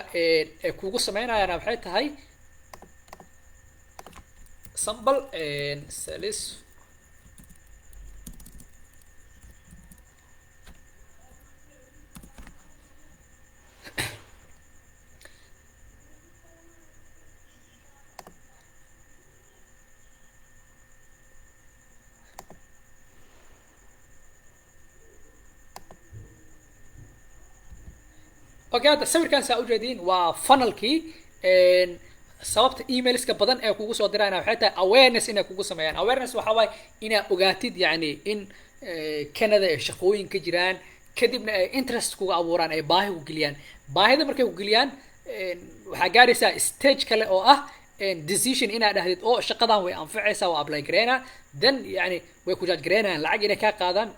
ay kugu sameynayaan waxay tahay sample sales. Okay, hadda sawirkan saa ujeediin waa funnelkii. Sababta emailska badan ee kugu soo dirayna waxay tahay awareness inay kugu sameeyaan. Awareness waxaa waaye inaad ogaatid yani in Canada ay shaqooyin ka jiraan, kadibna ay interest kuga abuuraan, ay baahi ku geliyaan. Baahida markay ku geliyaan, waxaa gaaraysaa stage kale oo ah decision, inaad dhahdid oo shaqadan way anfacaysaa, waa apply gareynaa. Then yani way ku charge gareynayaan lacag inay kaa qaadaan,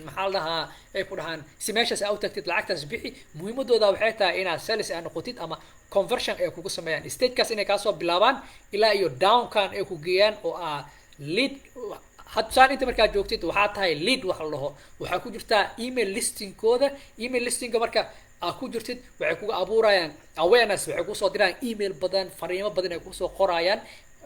maxaa la dhahaa, ay ku dhahaan si meeshaas aa u tagtid lacagtaas bixi. Muhiimadooda waxay tahay inaad sales aa noqotid ama conversion ay kugu sameeyaan. Stagekaas inay kaasoo bilaabaan ilaa iyo downkan ay ku geeyaan oo ah lead. Had tusaale inta markaad joogtid waxaa tahay lead wax la dhaho. Waxaa ku jirtaa email listingkooda. Email listingka marka aad ku jirtid, waxay kuga abuurayaan awareness, waxay kusoo dirayaan email badan, fariimo badan ay kusoo qorayaan.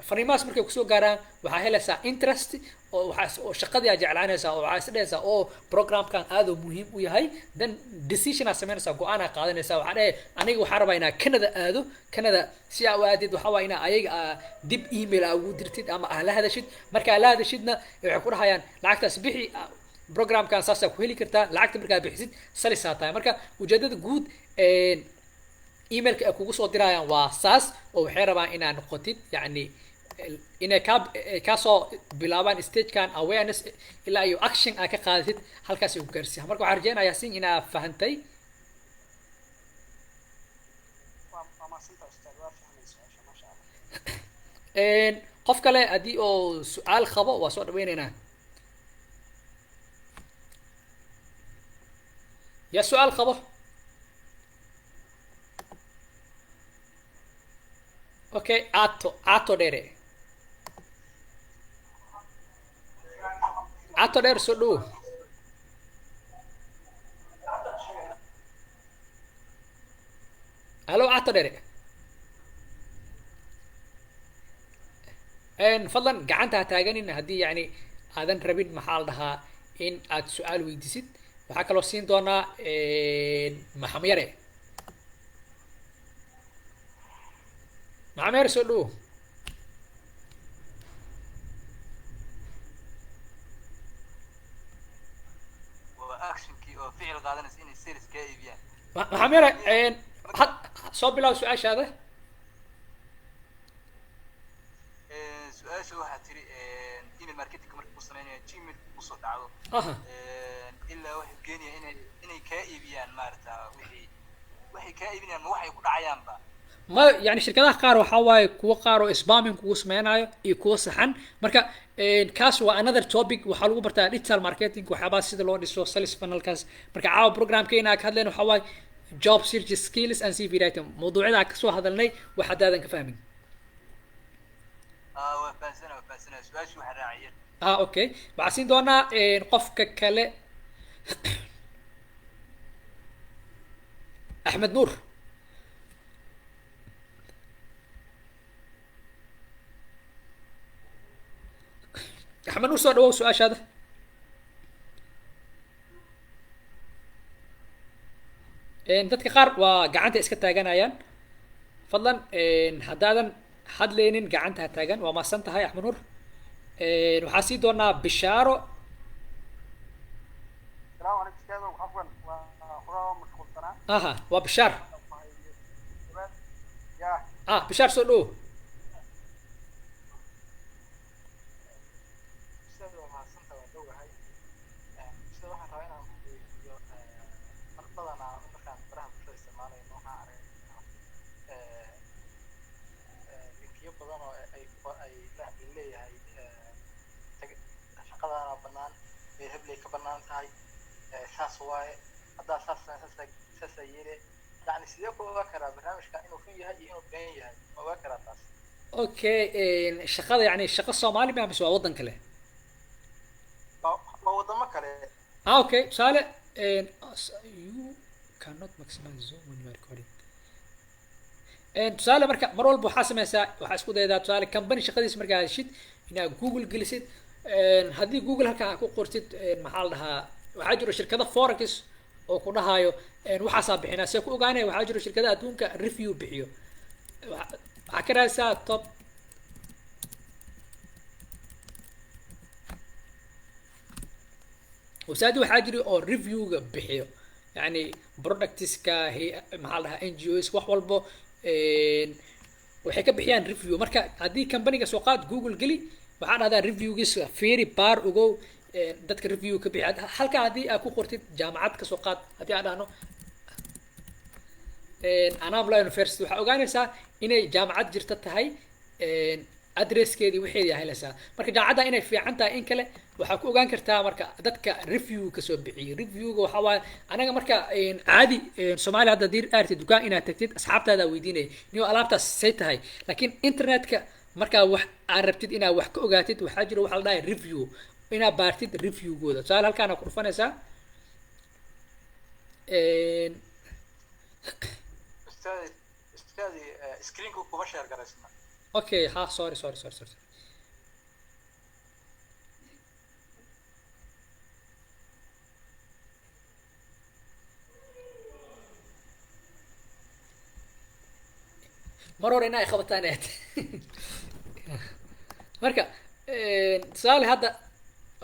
Fariimahaas markay kusoo gaaraan, waxaa helaysaa interest oo waxaa oo shaqadii aad jeclaanaysaa oo waxaa isdhehaysaa oo programkan aad uu muhiim u yahay. Then decision aad samaynaysaa, go-aan aad qaadanaysaa. Waxaa dhehe aniga waxaa rabaa inaa Canada aado. Canada si aa u aadid, waxaa waaya inaa ayaga aa dib email aa ugu dirtid ama aa la hadashid. Marka aa la hadashidna, waxay ku dhahayaan lacagtaas bixi, programkan saasaa ku heli kartaa. Lacagta markaa bixisid, sales aa tahay. Marka ujeedada guud emailka ay kugu soo dirayaan waa saas, oo waxay rabaan inaad noqotid yacni inay kaa ay kaasoo bilaabaan stagekan awareness ilaa iyo action aad ka qaadatid, halkaas ay ku gaarsiiyaan. Marka waxaan rajeynayaa sin inaa fahantay.
Waa mahadsantahay ustaad, waa fahmay su-aasha, maasha Allah.
Qof kale haddii oo su-aal qabo, waa soo dhaweyneynaa. Yaa su-aal qabo? Okay, ato ato dheere, ato dheer, soo dhawo. Halo, ato dheere. Fadlan gacanta ha taaganin haddii yani aadan rabin, maxaa la dhahaa, in aad su-aal weydiisid. Waxaa kaloo siin doonaa Maxamed Yare. Maxamed Yare, soo dhawo.
Waa actionkii oo ficil qaadanaysa inay sales kaa iibiyaan.
Maxamed Yare, had soo bilaab su-aashaada.
Su-aasha waxaa tiri email marketing marka uu sameynaya, Gmail kusoo dhacdo, ilaa waxay keenaya inay kaa iibiyaan, maarata, wixii waxay kaa iibinayaan ma waxay ku dhacayaanba?
Ma yani shirkadaha qaar waxaa waaye kuwo qaar oo spamming kugu sameynayo iyo kuwo saxan. Marka kaas waa another topic. Waxaa lagu bartaa digital marketing, waxyaabaha sida loo dhiso sales funnelkaas. Marka caawa programkeena aan ka hadlayno waxaa waaye job search skills and CV writing. Mawduucyada aan kasoo hadalnay wax haddaadan ka fahmin.
Ah, waa fahansana, waa fahansana. Su-aashii waxaa raaciyeen.
Ah, okay, waxaa siin doonaa qofka kale, Axmed Nuur. Axmed Nuur, soo dhawow, su-aashaada. Dadka qaar waa gacanta iska taaganayaan. Fadlan haddaadan hadlaynin, gacanta ha taagan. Waa mahadsan tahay, Axmed Nuur. Waxaa sii doonaa Bishaaro.
السلام عليكم استاذ، عفوا وخذها مشغول.
Aha, waa Bishaar.
Ya.
Ah, Bishaar, soo dhowo.
Ustaad, waa mahadsanta, waa dhowahay. Ustaad, waxaan rabaa inaan ku weydiiyo, mar badanaa markaan baraha bulshada isticmaalayno waxaan aragnaa linkiyo badan oo ay leeyahay shaqadaana bannaan, meel hebley ka bannaan tahay, saas waaye, haddaa saas saasaa yeele. Yani sidee ku ogaa karaa barnaamijka inuu run yahay iyo inuu been yahay? Ma ogaa karaa taas?
Okay, shaqada yani shaqo Soomaali ma mise waa waddan kale?
Waa wadamo kale.
Ah, okay. Tusaale, you cannot maximize Zoom when you are recording. Tusaale, marka mar walba waxaa sameysaa, waxaa isku daydaa, tusaale, company shaqadiisa markaa heshid inaad Google gelisid. Haddii Google halkaa ku qortid, maxaa la dhahaa, waxaa jiro shirkado forex oo ku dhahayo waxaasaa bixinaa. See ku ogaanaya? Waxaa jiro shirkada adduunka review bixiyo. Waxaa ka raadsaa top website, waxaa jira oo reviewga bixiyo, yani productiska, maxaa la dhahaa, NGOs, wax walbo waxay ka bixiyaan review. Marka haddii companyga soo qaad, Google geli, waxaa dhahdaa reviewgiisa fiiri, baar, ogow dadka review ka bixiya. Halkaa haddii aad ku qortid jaamacad, ka soo qaad haddii aan dhahno Anambra University, waxaa ogaanaysaa inay jaamacad jirta tahay, addresskeedii waxeedii helaysaa. Marka jaamacadda inay fiican tahay in kale waxaa ku ogaan kartaa marka dadka review kasoo bixiyay. Reviewga waxaa waaye, anaga marka caadi Soomaaliya hadda haddii aartid dukaan inaad tagtid, asxaabtaada weydiinaya niyo alaabtaas say tahay. Laakiin internetka markaa wax aad rabtid inaad wax ka ogaatid, waxaa jiro waxa la dhahay review, inaad baartid reviewgooda. Tusaale, halkaana ku dhufanaysaa.
Ustaadi, ustaadi, screenku kuma share garaysna.
Okay, ha, sorry, sorry, sorry, sorry. Mar hore inaa qabataan aad. Marka tusaale hadda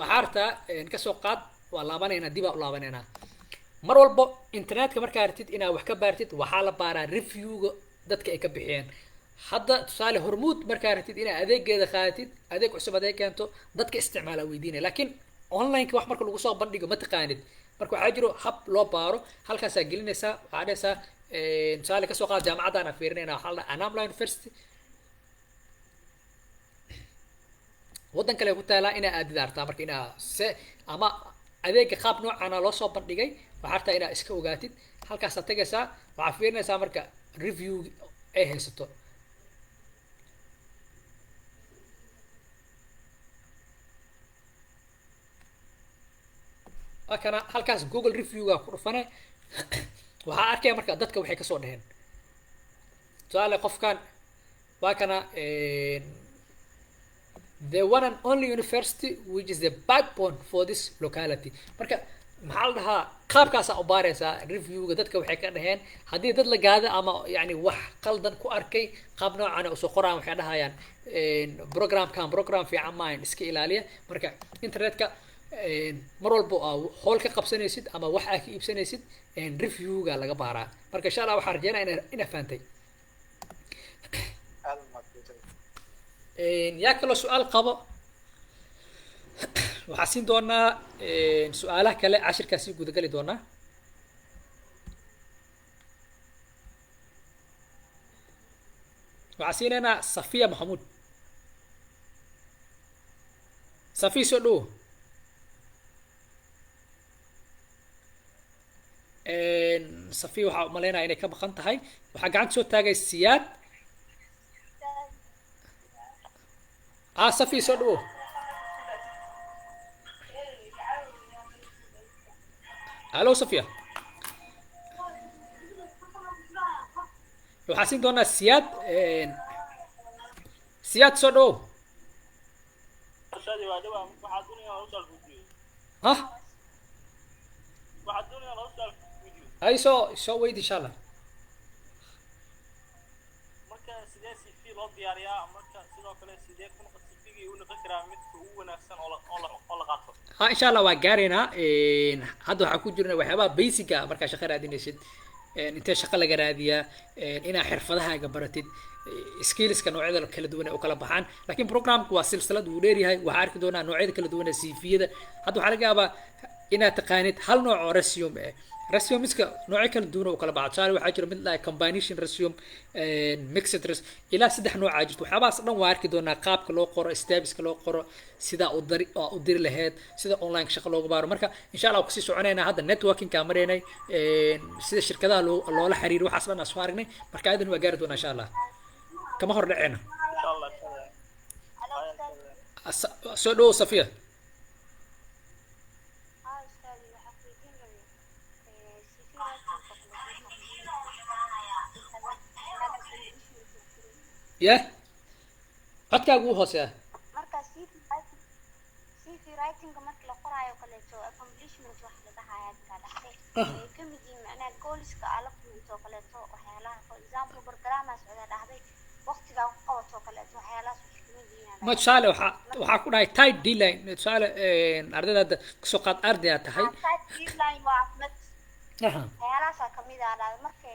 waxaa rabtaa, kasoo qaad, waa laabanaynaa, dib aa u laabanaynaa. Mar walbo internetka markaa rabtid inaad wax ka baartid, waxaa la baaraa reviewga dadka ay ka bixiyeen. Hadda tusaale, Hormuud markaa rabtid inaad adeegeeda qaadatid, adeeg cusub adeeg keento, dadka isticmaala weydiinaya. Laakiin onlineka wax marka lagu soo bandhigo ma taqaanid. Marka waxaa jiro hab loo baaro. Halkaasaa gelinaysaa, waxaa dhehaysaa, tusaale, kasoo qaad jaamacaddaana fiirinayna, waxaa la dhahaa Anambra University, waddan kale ku taalaa, inaa aadid artaa. Marka inaa se ama adeega qaab noocaana loo soo bandhigay, waxaa artaa inaa iska ogaatid. Halkaasaa tagaysaa, waxaa fiirinaysaa marka review ay haysato. Waa kana halkaas, Google reviewga ku dhufane. Waxaa arkaya marka dadka waxay kasoo dheheen. Tusaale, qofkan waa kana: "The one and only university which is the backbone for this locality." Marka maxaa la dhahaa, qaabkaasaa u baaraysaa reviewga dadka waxay ka dhaheen. Haddii dad la gaado ama yani wax qaldan ku arkay, qaab noocan ay usoo qoraan, waxay dhahayaan programkan program fiican maahan, iska ilaaliya. Marka internetka mar walbo aa howl ka qabsanaysid ama wax aa ka iibsanaysid, reviewga laga baaraa. Marka insha Allah waxaan rajeynaya ina fahantay.
Aad mahadsantahay.
Yaa kaloo su-aal qabo? Waxaa siin doonaa su-aalaha kale, cashirkaasi gudagali doonaa. Waxaa siinaynaa Safiya Maxamuud. Safiya, soo dhowo. Safiya waxaa umaleynaya inay ka maqan tahay. Waxaa gacanta soo taagay Siyaad. Ah, Safiya, soo dhowo. Hallo, Safiya. Waxaa siin doonaa Siyaad. Siyaad, soo dhowo.
Ustaadi, waa dhawaa. Waxaa doonaya laba su'aal weydiiyo.
Ha.
Waxaa doonaya laba su'aal weydiiyo.
Hay, soo weydi, insha Allah.
Marka sidee CV loo diyaariyaa? Marka sidoo kale sidee ku noqon CV-gii u noqon karaa midka ugu wanaagsan oo la qaato?
Ha, insha Allah waa gaaraynaa. Hadda waxaa ku jirna waxyaabaha basica markaa shaqo raadinaysid. Intee shaqo laga raadiyaa, inaa xirfadahaaga baratid, skillska noocyada kala duwan ee u kala baxaan. Laakiin programku waa silsilad, wuu dheeryahay. Waxaa arki doonaa noocyada kala duwan ee CV-yada. Hadda waxaa laga yaabaa inaad taqaanid hal nooc oo resume eh. Resumeska noocyo kala duwan oo kala baxa. Tusaale, waxaa jira mid lahay combination resume, mixed resume, ilaa saddex noocaa jirto. Waxyaabahaas dhan waa arki doonaa, qaabka loo qoro, stepska loo qoro, sida u dari u diri lahayd, sida online shaqo loogu baaro. Marka insha Allah waa kusii soconaynaa. Hadda networking-kaa maraynay, sida shirkadaha loo loola xiriiro, waxaas dhan aan soo aragnay. Marka ayadan waa gaari doonaa insha Allah, kama hor dhaceyna.
Insha Allah, insha Allah.
Hello, ustaad.
Soo dhawow, Safiya.
Haa ustaad, waxaa ku weydiin rabay CV writing oo kale.
Yah, codkaagu wuu hooseeya.
Marka CV writing, CV writing-ka marka la qoraayo kaleeto, accomplishment wax la dhahayaa jiraa dhexde ay ka mid yihiin, macnaha goalska aa la kulanto oo kaleeto, waxyaalaha, for example, programaa socdaa dhahday, waqtigaa ku qabato oo kaleeto, waxyaalahaas waxay ka mid yihiin.
Ma tusaale waxaa ku dhahay tight deadline. Tusaale, ardayda hadda kasoo qaad, arday aad tahay.
Tight deadline waa mid waxyaalahaasaa kamid ah dhahday. Marka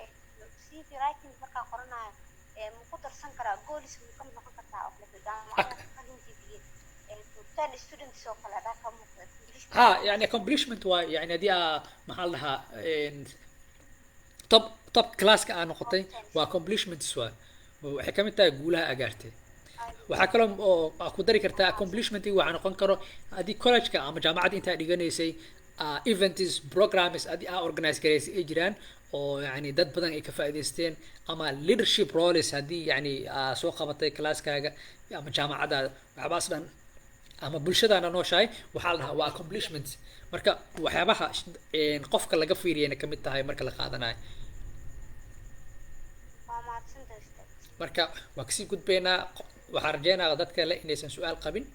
CV writing markaa qoranayo, ma ku darsan karaa goals? Ma ka mid noqon kartaa oo kaleeto jaamacada qalin jebiyey 10 students oo kale hadaa ka muuqda accomplishment?
Ha, yani accomplishment waa yani haddii aa, maxaa la dhahaa, top classka aa noqotay, waa accomplishments, waa waxay kamid tahay guulaha aa gaartay. Waxaa kaloo oo aa ku dari kartaa accomplishment waxaa noqon karo haddii college-ka ama jaamacadda intaa dhiganaysay events, programs haddii aa organize garaysay ay jiraan oo yani dad badan ay ka faa'iidaysteen, ama leadership roles haddii yani aa soo qabatay classkaaga ama jaamacadaada, waxyaabahaas dhan ama bulshadaana nooshahay, waxaa la dhahaa waa accomplishment. Marka waxyaabaha qofka laga fiiriyayna kamid tahay marka la qaadanayo.
Waa mahadsantahay, ustaad.
Marka waa kasii gudbaynaa. Waxaan rajeynayaa dad kale inaysan su-aal qabin.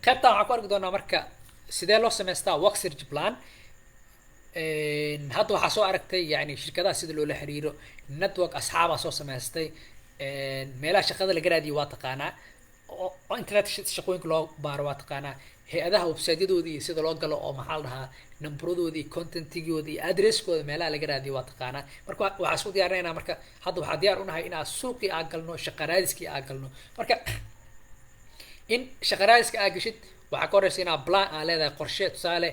Qaybtan waxaan ku arki doonaa marka sidee loo samaystaa work search plan. Hadda waxaa soo aragtay yani shirkadaha sida loola xiriiro, network asxaabaa soo samaystay, meelaha shaqada laga raadiyo waa taqaanaa, oo internet shaqooyinka loo baaro waa taqaanaa, hay-adaha website-yadoodii iyo sida loo galo oo, maxaa la dhahaa, nambradoodii, contentigooda iyo addresskooda meelaha laga raadiyo waa taqaanaa. Marka waxaa isku diyaarinaynaa. Marka hadda waxaa diyaar unahay inaan suuqii aa galno, shaqa raadiskii aa galno. Marka in shaqa raadiska aa gashid, waxaa ka horeysa inaa plan aa leedahay, qorshe. Tusaale,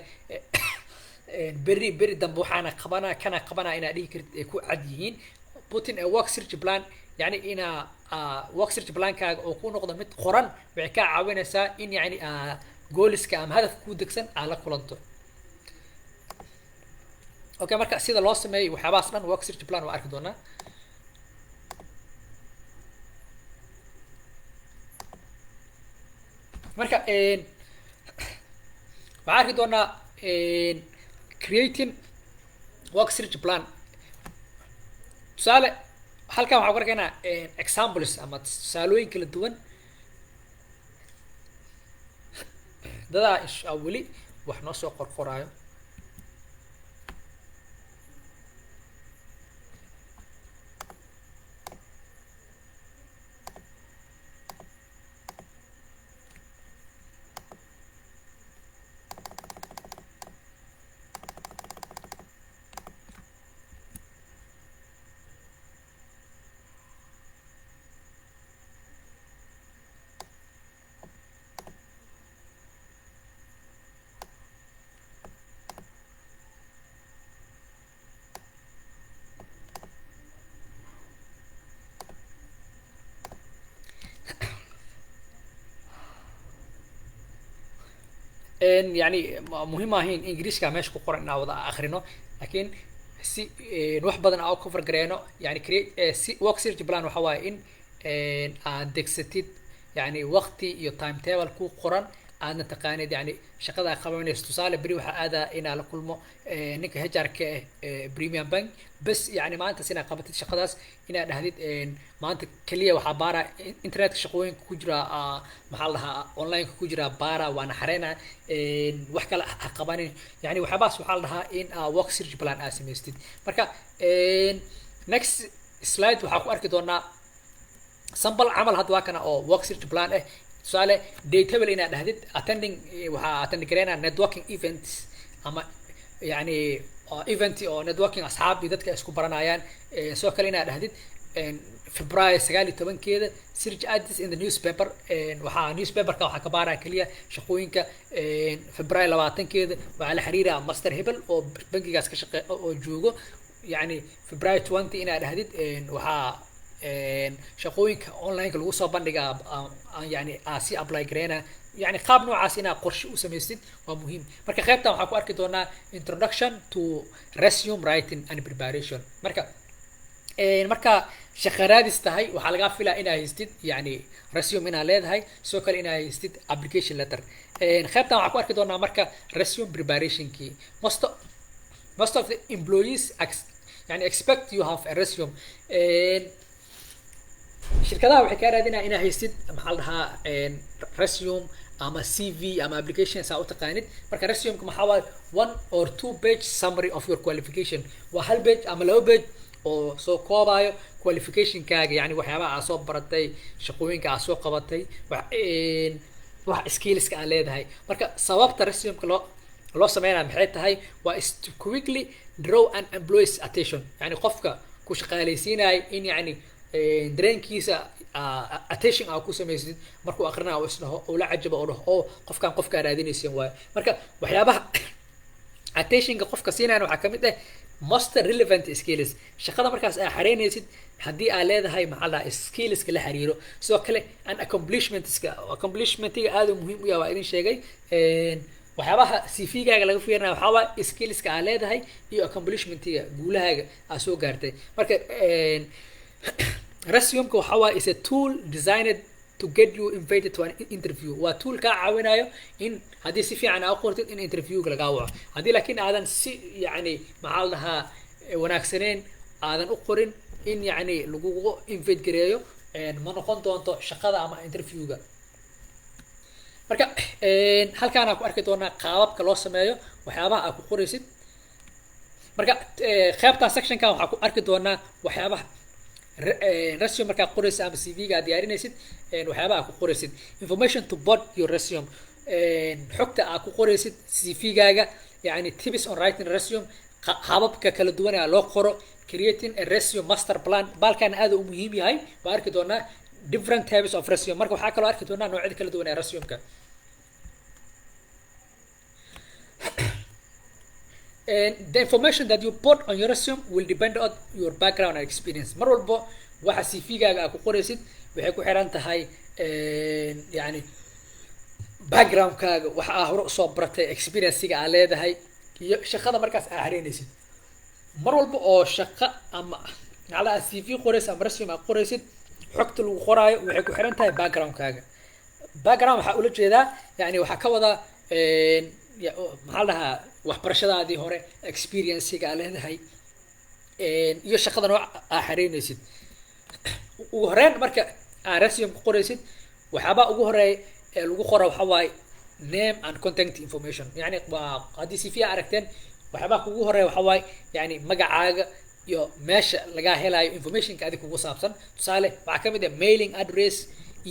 berri, beri dambe waxaana qabanaa, kana qabanaa, inaa dhihi kartid, ay ku cad yihiin. Putting a work search plan, yani inaa work search plankaaga oo ku noqdo mid qoran, waxay kaa caawinaysaa in yani goalska ama hadafka ku degsan aa la kulanto. Okay, marka sida loo sameeyo waxyaabahaas dhan, work search plan, waa arki doonaa. Marka waxaan arki doonaa creating work search plan. Tusaale, halkan waxaan ku arkaynaa examples ama tusaalooyin kala duwan. Dadaa insha weli wax noo soo qorqoraayo. Yani muhiim ahayn Ingiriiska meesha ku qoran inaan wada akhrino, laakiin si wax badan aan u cover gareeno. Yani create si work search plan waxa waaye in aad degsatid yani waqti iyo timetable ku qoran Aadna taqaanid yani shaqada aad qabanayso. Tusaale, beri waxaa aadaa inaa la kulmo ninka HR-ka ah Premium Bank bes. Yani maantaas inaad qabatid shaqadaas, inaad dhahdid maanta keliya waxaa baara internetka shaqooyinka ku jira, maxaa la dhahaa, online-ka ku jira baara, waana xareynaa, wax kale ha qabanin. Yani waxyaabahaas waxaa la dhahaa in work search plan aad samaystid. Marka next slide waxaa ku arki doonaa sample camal. Hadda waa kana oo work search plan ah. Tusaale, day table inaad dhahdid attending, waxaa attend gareynaa networking events ama yani event oo networking, asxaab iyo dadka isku baranayaan. Sidoo kale inaad dhahdid February 19-keeda search ads in the newspaper, waxaa newspaperka waxaa ka baaraya keliya shaqooyinka. February 20-keeda waxaa la xiriiraa master hebel oo bangigaas ka shaqe oo joogo. Yani February 20 inaad dhahdid waxaa shaqooyinka online-ka lagu soo bandhigaa yani aa si apply gareyna. Yani qaab noocaas inaad qorshe u samaystid waa muhiim. Marka qaybtan waxaa ku arki doonaa introduction to resume writing and preparation. Marka marka shaqa raadis tahay, waxaa lagaa filaa inaad haystid yani resume inaad leedahay, sidoo kale inaad haystid application letter. Qaybtan waxaa ku arki doonaa marka resume preparationkii. Most of the employees yani expect you have a resume. Shirkadaha waxay kaa raadinaya inaad haystid, maxaa la dhahaa, resume ama CV ama application saa u taqaanid. Marka resumeka maxaa waaye? One or two page summary of your qualification. Waa hal page ama laba page oo soo koobayo qualificationkaaga, yani waxyaabaha aad soo baratay, shaqooyinka aad soo qabatay, wax skillska aad leedahay. Marka sababta resumeka loo sameynaya maxay tahay? Waa is to quickly draw an employee's attention, yani qofka ku shaqaaleysiinaya in yani dareenkiisa attention aa ku samaysid, markuu aqrinaa oo isdhaho oo la cajabo oo dhaho, "Oo qofkan qofkaa raadinaysin waayo." Marka waxyaabaha attentionka qofka siinayana waxaa kamid ah most relevant skills, shaqada markaas aa xareynaysid haddii aa leedahay, maxaa la dhahaa, skillska la xiriiro. Sidoo kale an accomplishmentska, accomplishmentiga aad uu muhiim u yahay, waa idin sheegay. Waxyaabaha CV-gaaga laga fiirinaya waxaa waaye skillska aa leedahay iyo accomplishmentiga, guulahaaga aa soo gaartay. Marka resumeka waxaa waaye is a tool designed to get you invited to an interview. Waa tool kaa caawinayo in haddii si fiican aa u qortid in interviewga lagaa waco. Haddii laakiin aadan si yani, maxaa la dhahaa, wanaagsaneyn aadan u qorin in yani lagugu invite gareeyo, ma noqon doonto shaqada ama interviewga. Marka halkaan aan ku arki doonaa qaababka loo sameeyo, waxyaabaha aad ku qoraysid. Marka qaybtan sectionkan waxaa ku arki doonaa waxyaabaha resume markaa qoraysid ama CV-ga aad diyaarinaysid, waxyaabaha aad ku qoraysid, information to put your resume, xogta aad ku qoraysid CV-gaaga, yani tips on writing resume, hababka kala duwan ee loo qoro, creating a resume master plan. Baalkan aad u muhiim yahay, waa arki doonaa different types of resume. Marka waxaa kaloo arki doonaa noocyada kala duwan ee resumeka. And the information that you put on your resume will depend on your background and experience. Mar walbo waxa CV-gaaga aad ku qoraysid waxay ku xiran tahay yani backgroundkaaga, waxa aa hore usoo baratay, experiencega aa leedahay iyo shaqada markaas aa xareynaysid. Mar walba oo shaqo ama macnaha aad CV qoraysid ama resume aad qoraysid, xogta lagu qoraayo waxay ku xiran tahay backgroundkaaga. Background waxaa ula jeedaa, yani waxaa ka wada maxaa la dhahaa, waxbarashadaadii hore, experiencega aa leedahay iyo shaqada nooc aa xareynaysid. Ugu horeyn marka aa resume ku qoraysid, waxyaabaa ugu horeeya ee lagu qoro waxaa waaye name and contact information. Yani waa haddii CV aa aragteen, waxyaabaha kugu horeeya waxaa waaye yani magacaaga iyo meesha lagaa helayo informationka adig kugu saabsan. Tusaale, waxaa kamid ah mailing address,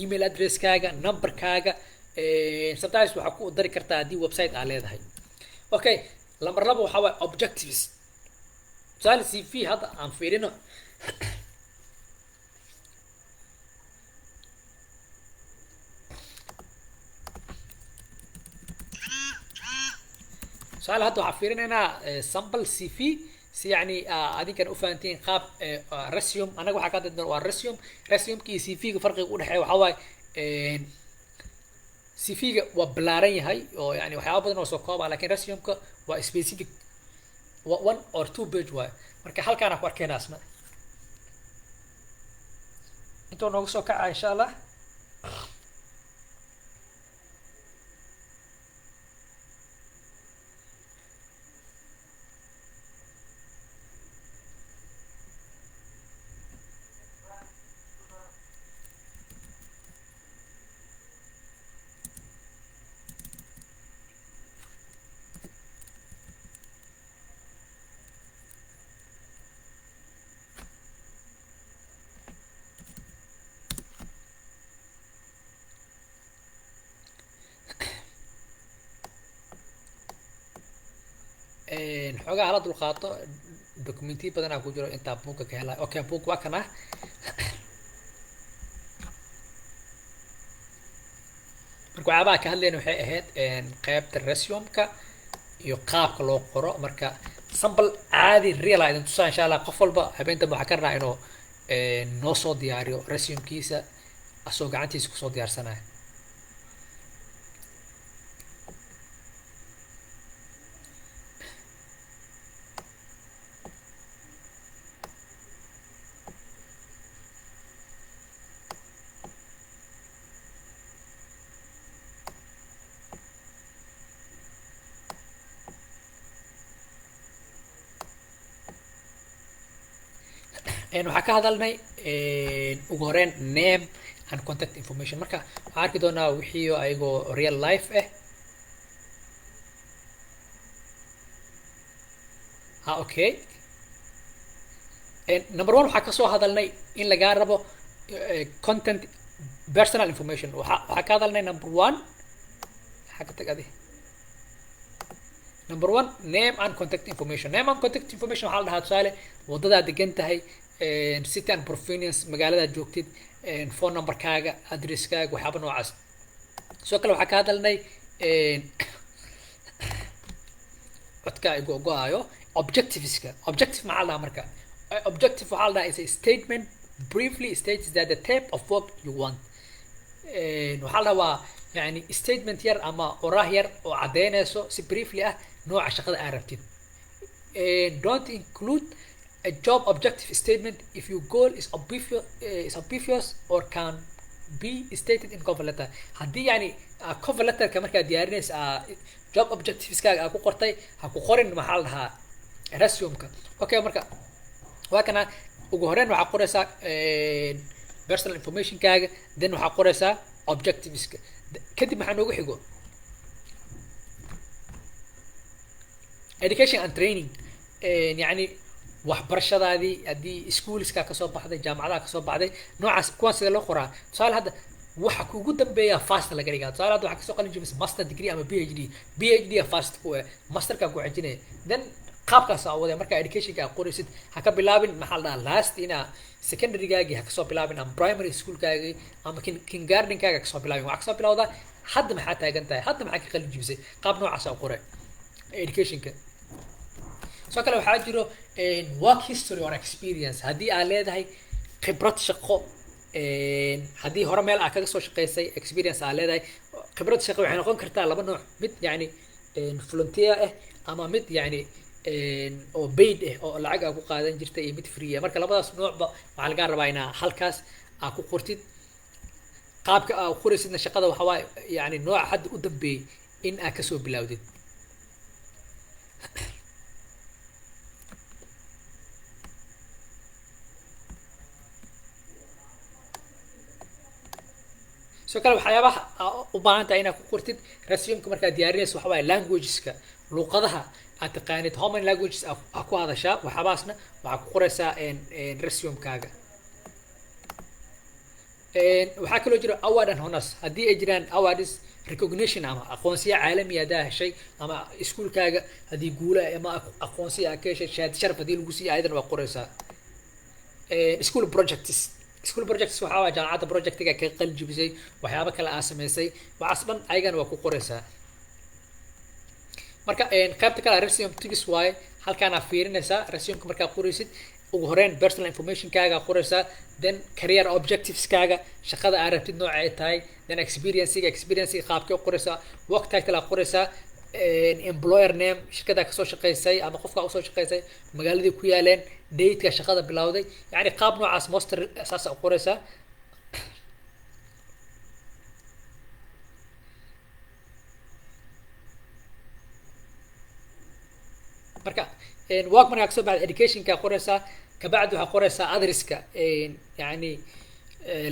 email addresskaaga, numberkaaga. Sometimes waxaa ku dari kartaa haddii website aa leedahay. Okay, number 2 waxaa waaye objectives. Tusaale, CV hadda aan fiirino. Tusaale, hadda waxaan fiirinaynaa sample CV si yani adinkan u fahantiin qaab resume. Annaga waxaa ka hadli doona waa resume. Resumeka iyo CV-ga farqiga u dhexeeya waxaa waaye CV-ga waa ballaaran yahay oo yani waxyaaba badan oo soo kooba, lakin resumeka waa specific, waa one or two page waaye. Marka halkaana ku arkeyna asna intuu nooga soo kaca, insha Allah. Xoogaa hala dulqaato, documentiyo badanaa ku jiro intaa buugga ka helay. Okay, buug waa kana. Marka waxyaabaha ka hadlayna waxay ahayd qaybta resumeka iyo qaabka loo qoro. Marka sample caadi real ah idin tusaa insha Allah. Qof walba habeentan waxaa ka rabnaa inuu noo soo diyaariyo resumekiisa asoo gacantiisa kusoo diyaarsanaya. Waxaa ka hadalnay ugu horeyn name and contact information. Marka waxaan arki doonaa wixii oo ayagoo real life ah. Ha, okay. Number one, waxaa kasoo hadalnay in lagaa rabo content personal information. Waxaa ka hadalnay number one, waxaa ka tag adi number one, name and contact information. Name and contact information waxaa la dhahaa tusaale wadadaad degan tahay, city and province magaaladaad joogtid, phone numberkaaga, addresskaaga, waxyaaba noocaas. Sidoo kale waxaa ka hadalnay, codka ay go-go-ayo, objectiveska. Objective maxaa la dhahaa? Marka objective waxaa la dhahaa is a statement briefly states that the type of work you want. Waxaa la dhahaa waa yani statement yar ama oraah yar oo caddeynayso si briefly ah nooca shaqada aad rabtid. Don't include a job objective statement if your goal is obvious or can be stated in cover letter. Haddii yani cover letterka markaad diyaarinaysa job objectiveskaaga aa ku qortay, ha ku qorin maxaa la dhahaa resumeka. Okay, marka waa kana. Ugu horeyn waxaa qoraysaa personal informationkaaga, then waxaa qoraysaa objectiveska. Kadib maxaa noogu xigo? Education and training. Yani waxbarashadaadii, haddii schoolska kasoo baxday, jaamacadaha kasoo baxday, noocaas. Kuwaan sida loo qoraa? Tusaale hadda waxa kugu dambeeya first laga dhigaa. Tusaale hadda waxaa kasoo qalin jebisay master degree ama PhD. PhD a first ku eh, masterka ku xejinaya, then qaabkaas aa wadaya. Marka educationka aa qoraysid, ha ka bilaabin maxaa la dhahaa last ina secondarygaagii ha kasoo bilaabin ama primary schoolkaagii ama kindergartenkaaga kasoo bilaabin. Waxaa kasoo bilawdaa hadda maxaa taagan tahay, hadda maxaa ka qalin jebisay. Qaab noocaas aa qore educationka. Sidoo kale waxaa jiro work history or experience. Haddii aad leedahay khibrad shaqo, haddii hore meel aad kaga soo shaqaysay, experience aad leedahay, khibrad shaqo waxay noqon kartaa laba nooc: mid yani volunteer ah ama mid yani oo paid ah oo lacag aa ku qaadan jirtay, iyo mid free ah. Marka labadaas noocba waxaa lagaa rabaa inaa halkaas aa ku qortid. Qaabka aa qoraysidna shaqada waxa waaye yani nooca hadda u dambeeyey in aad kasoo bilowdid. Sidoo kale waxyaabaha aa u baahan tahay inaad ku qortid resumeka markaad diyaarinayso waxa waaye languageska, luqadaha aad taqaanid, how many languages aa ku hadashaa. Waxyaabahaasna waxaa ku qoraysaa resumekaaga. Waxaa kaloo jira award and honors. Haddii ay jiraan awards, recognition ama aqoonsiyo caalami haddaa heshay, ama iskuulkaaga haddii guula ama aqoonsiya aad ka heshay, shahaad sharaf haddii lagu siiyo, ayadana waa qoraysaa. School projects. School projects waxaa waa jaamacadda projectiga ka qalin jebisay, waxyaabo kale aa sameysay, waxaas dhan ayagana waa ku qoraysaa. Marka qaybta kale resume tips waaye. Halkaanaa fiirinaysaa resumeka markaa qoraysid. Ugu horeyn personal informationkaaga qoraysaa, then career objectiveskaaga, shaqada aa rabtid nooca ay tahay, then experiencega. Experiencega qaabkee u qoraysaa? Work title aa qoraysaa, employer name, shirkaddaa kasoo shaqaysay ama qofkaa usoo shaqaysay, magaaladii ku yaaleen, dateka shaqada bilowday, yani qaab noocaas most saasa u qoraysaa. Marka work markaa kasoo baxda, educationka qoraysaa. Kabacdi waxaa qoraysaa addresska, yani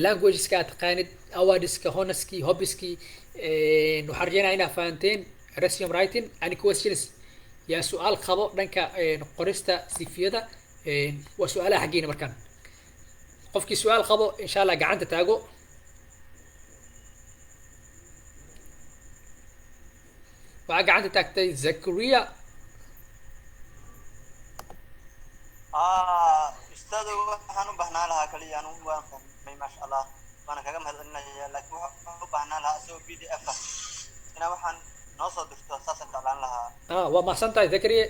languageska aad taqaanid, awardska, honorski, hobbieski. Waxaan rajeynaya inaa fahanteen resume writing. Any questions? Yaa su-aal qabo dhanka qorista CV-yada? Waa su-aalaha xaggiina. Markaan qofkii su-aal qabo insha Allah gacanta taago. Waxaa gacanta taagtay Zakaria.
Ustaado, waxaan u baahnaan lahaa kaliya, anigu waan fahmay, maasha Allah, waana kaga mahadcelinaya, laakiin waxaan u baahnaan lahaa isagoo PDF ah inaa waxaan noo soo dirto, saasaan jeclaan lahaa.
Ah, waa mahadsan tahay, Zakariya.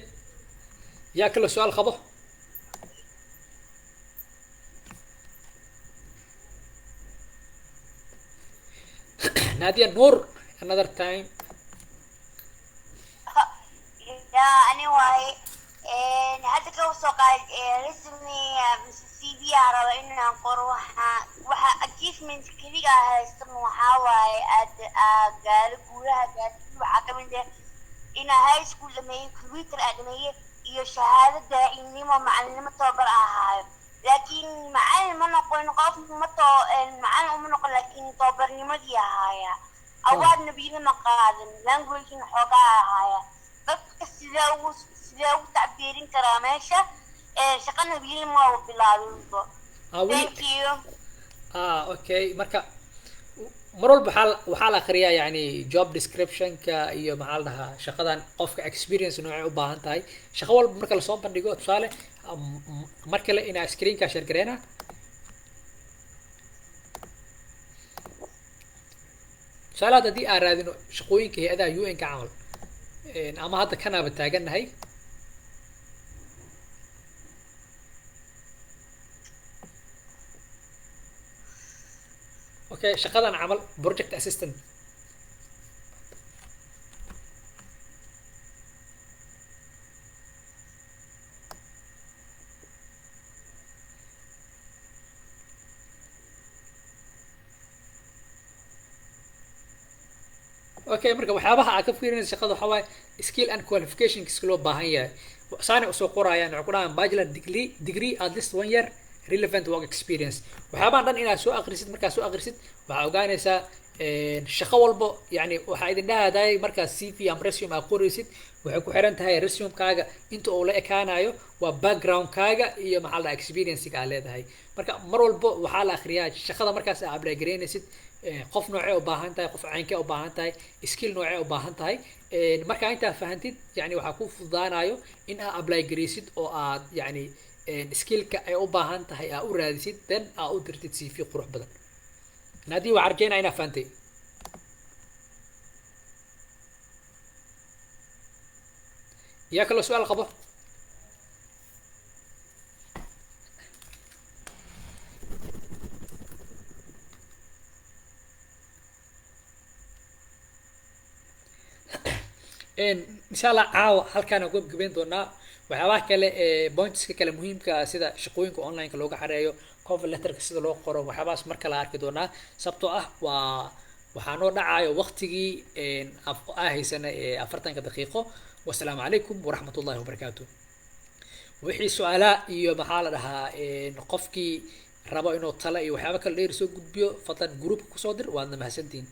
Yaa kale su-aal qabo? Nadia Noor, another time.
Ya, ani waaye. Hadda ka soo qaad resume mise CV aa raba inaan qoro. Waxa achievement keliga haystan waxaa waaye aad aa gaaro guulaha gaartid, waxaa kamid ah inaa high school dhameeyey, computer aa dhameeyey iyo shahaado daacinnimo, macalinimo tababar ahaayo, laakiin macalin ma noqon, qof ma too macalin uma noqon, laakiin tababarnimadii ahaaya, awaadna biila ma qaadan, languagena xoogaa ahaaya. Dadka sidee ugu tacbiirin karaa meesha? Shaqana wili ma bilaabinbo.
Weli.
Thank you.
Ah, okay. Marka mar walba waxaa la akhriyaa yani job descriptionka iyo maxaa la dhahaa, shaqadan qofka experience noocay u baahan tahay, shaqo walba marka lasoo bandhigo. Tusaale, mar kale inaa screenka share gareena. Tusaale, hadda haddii aan raadino shaqooyinka hay-adaha UN-ka camal, ama hadda kanaaba taagannahay. Okay, shaqadan camal, project assistant. Okay, marka waxyaabaha aad ka fiirinaysa shaqada waxaa waaye skill and qualifications loo baahan yahay. Saanay usoo qorayaan, waxay ku dhahaan bachelor degree, at least one year relevant work experience. Waxyaabahan dhan inaad soo akhrisid. Markaad soo akhrisid, waxaa ogaanaysaa shaqo walbo. Yani waxaa idin dhahadaay, markaad CV ama resume aad qoraysid, waxay ku xiran tahay resumekaaga inta uu la ekaanayo waa backgroundkaaga iyo maxaa la dhahaa experiencega aad leedahay. Marka mar walbo waxaa la akhriyaa shaqada markaas aad apply gareynaysid, qof noocee u baahan tahay, qof caynkee u baahan tahay, skill noocee u baahan tahay. Markaa intaa fahantid, yani waxaa kuu fududaanayo in aad apply gareysid oo aad yani skillka ay u baahan tahay aad u raadisid, then aad u dirtid CV qurux badan. Naadi, waxaan rajeynaa inaa fahantay. Yaa kaloo su-aal qabo? Insha Allah caawa halkaan aan ku gebgebeyn doonaa. Waxyaabaha kale ee pointska kale muhiimka ah, sida shaqooyinka online-ka looga xareeyo, cover letterka sida loo qoro, waxyaabahaas mar kale arki doonaa, sababtoo ah waa waxaa noo dhacayo waqtigii aa haysana ee 40-ka daqiiqo. Wasalaamu calaykum waraxmat ullahi wabarakaatu. Wixii su-aalaha iyo maxaa la dhahaa, qofkii rabo inuu tala iyo waxyaaba kale dheer soo gudbiyo, fadlan groupka kusoo dir. Waadna mahadsantihiin.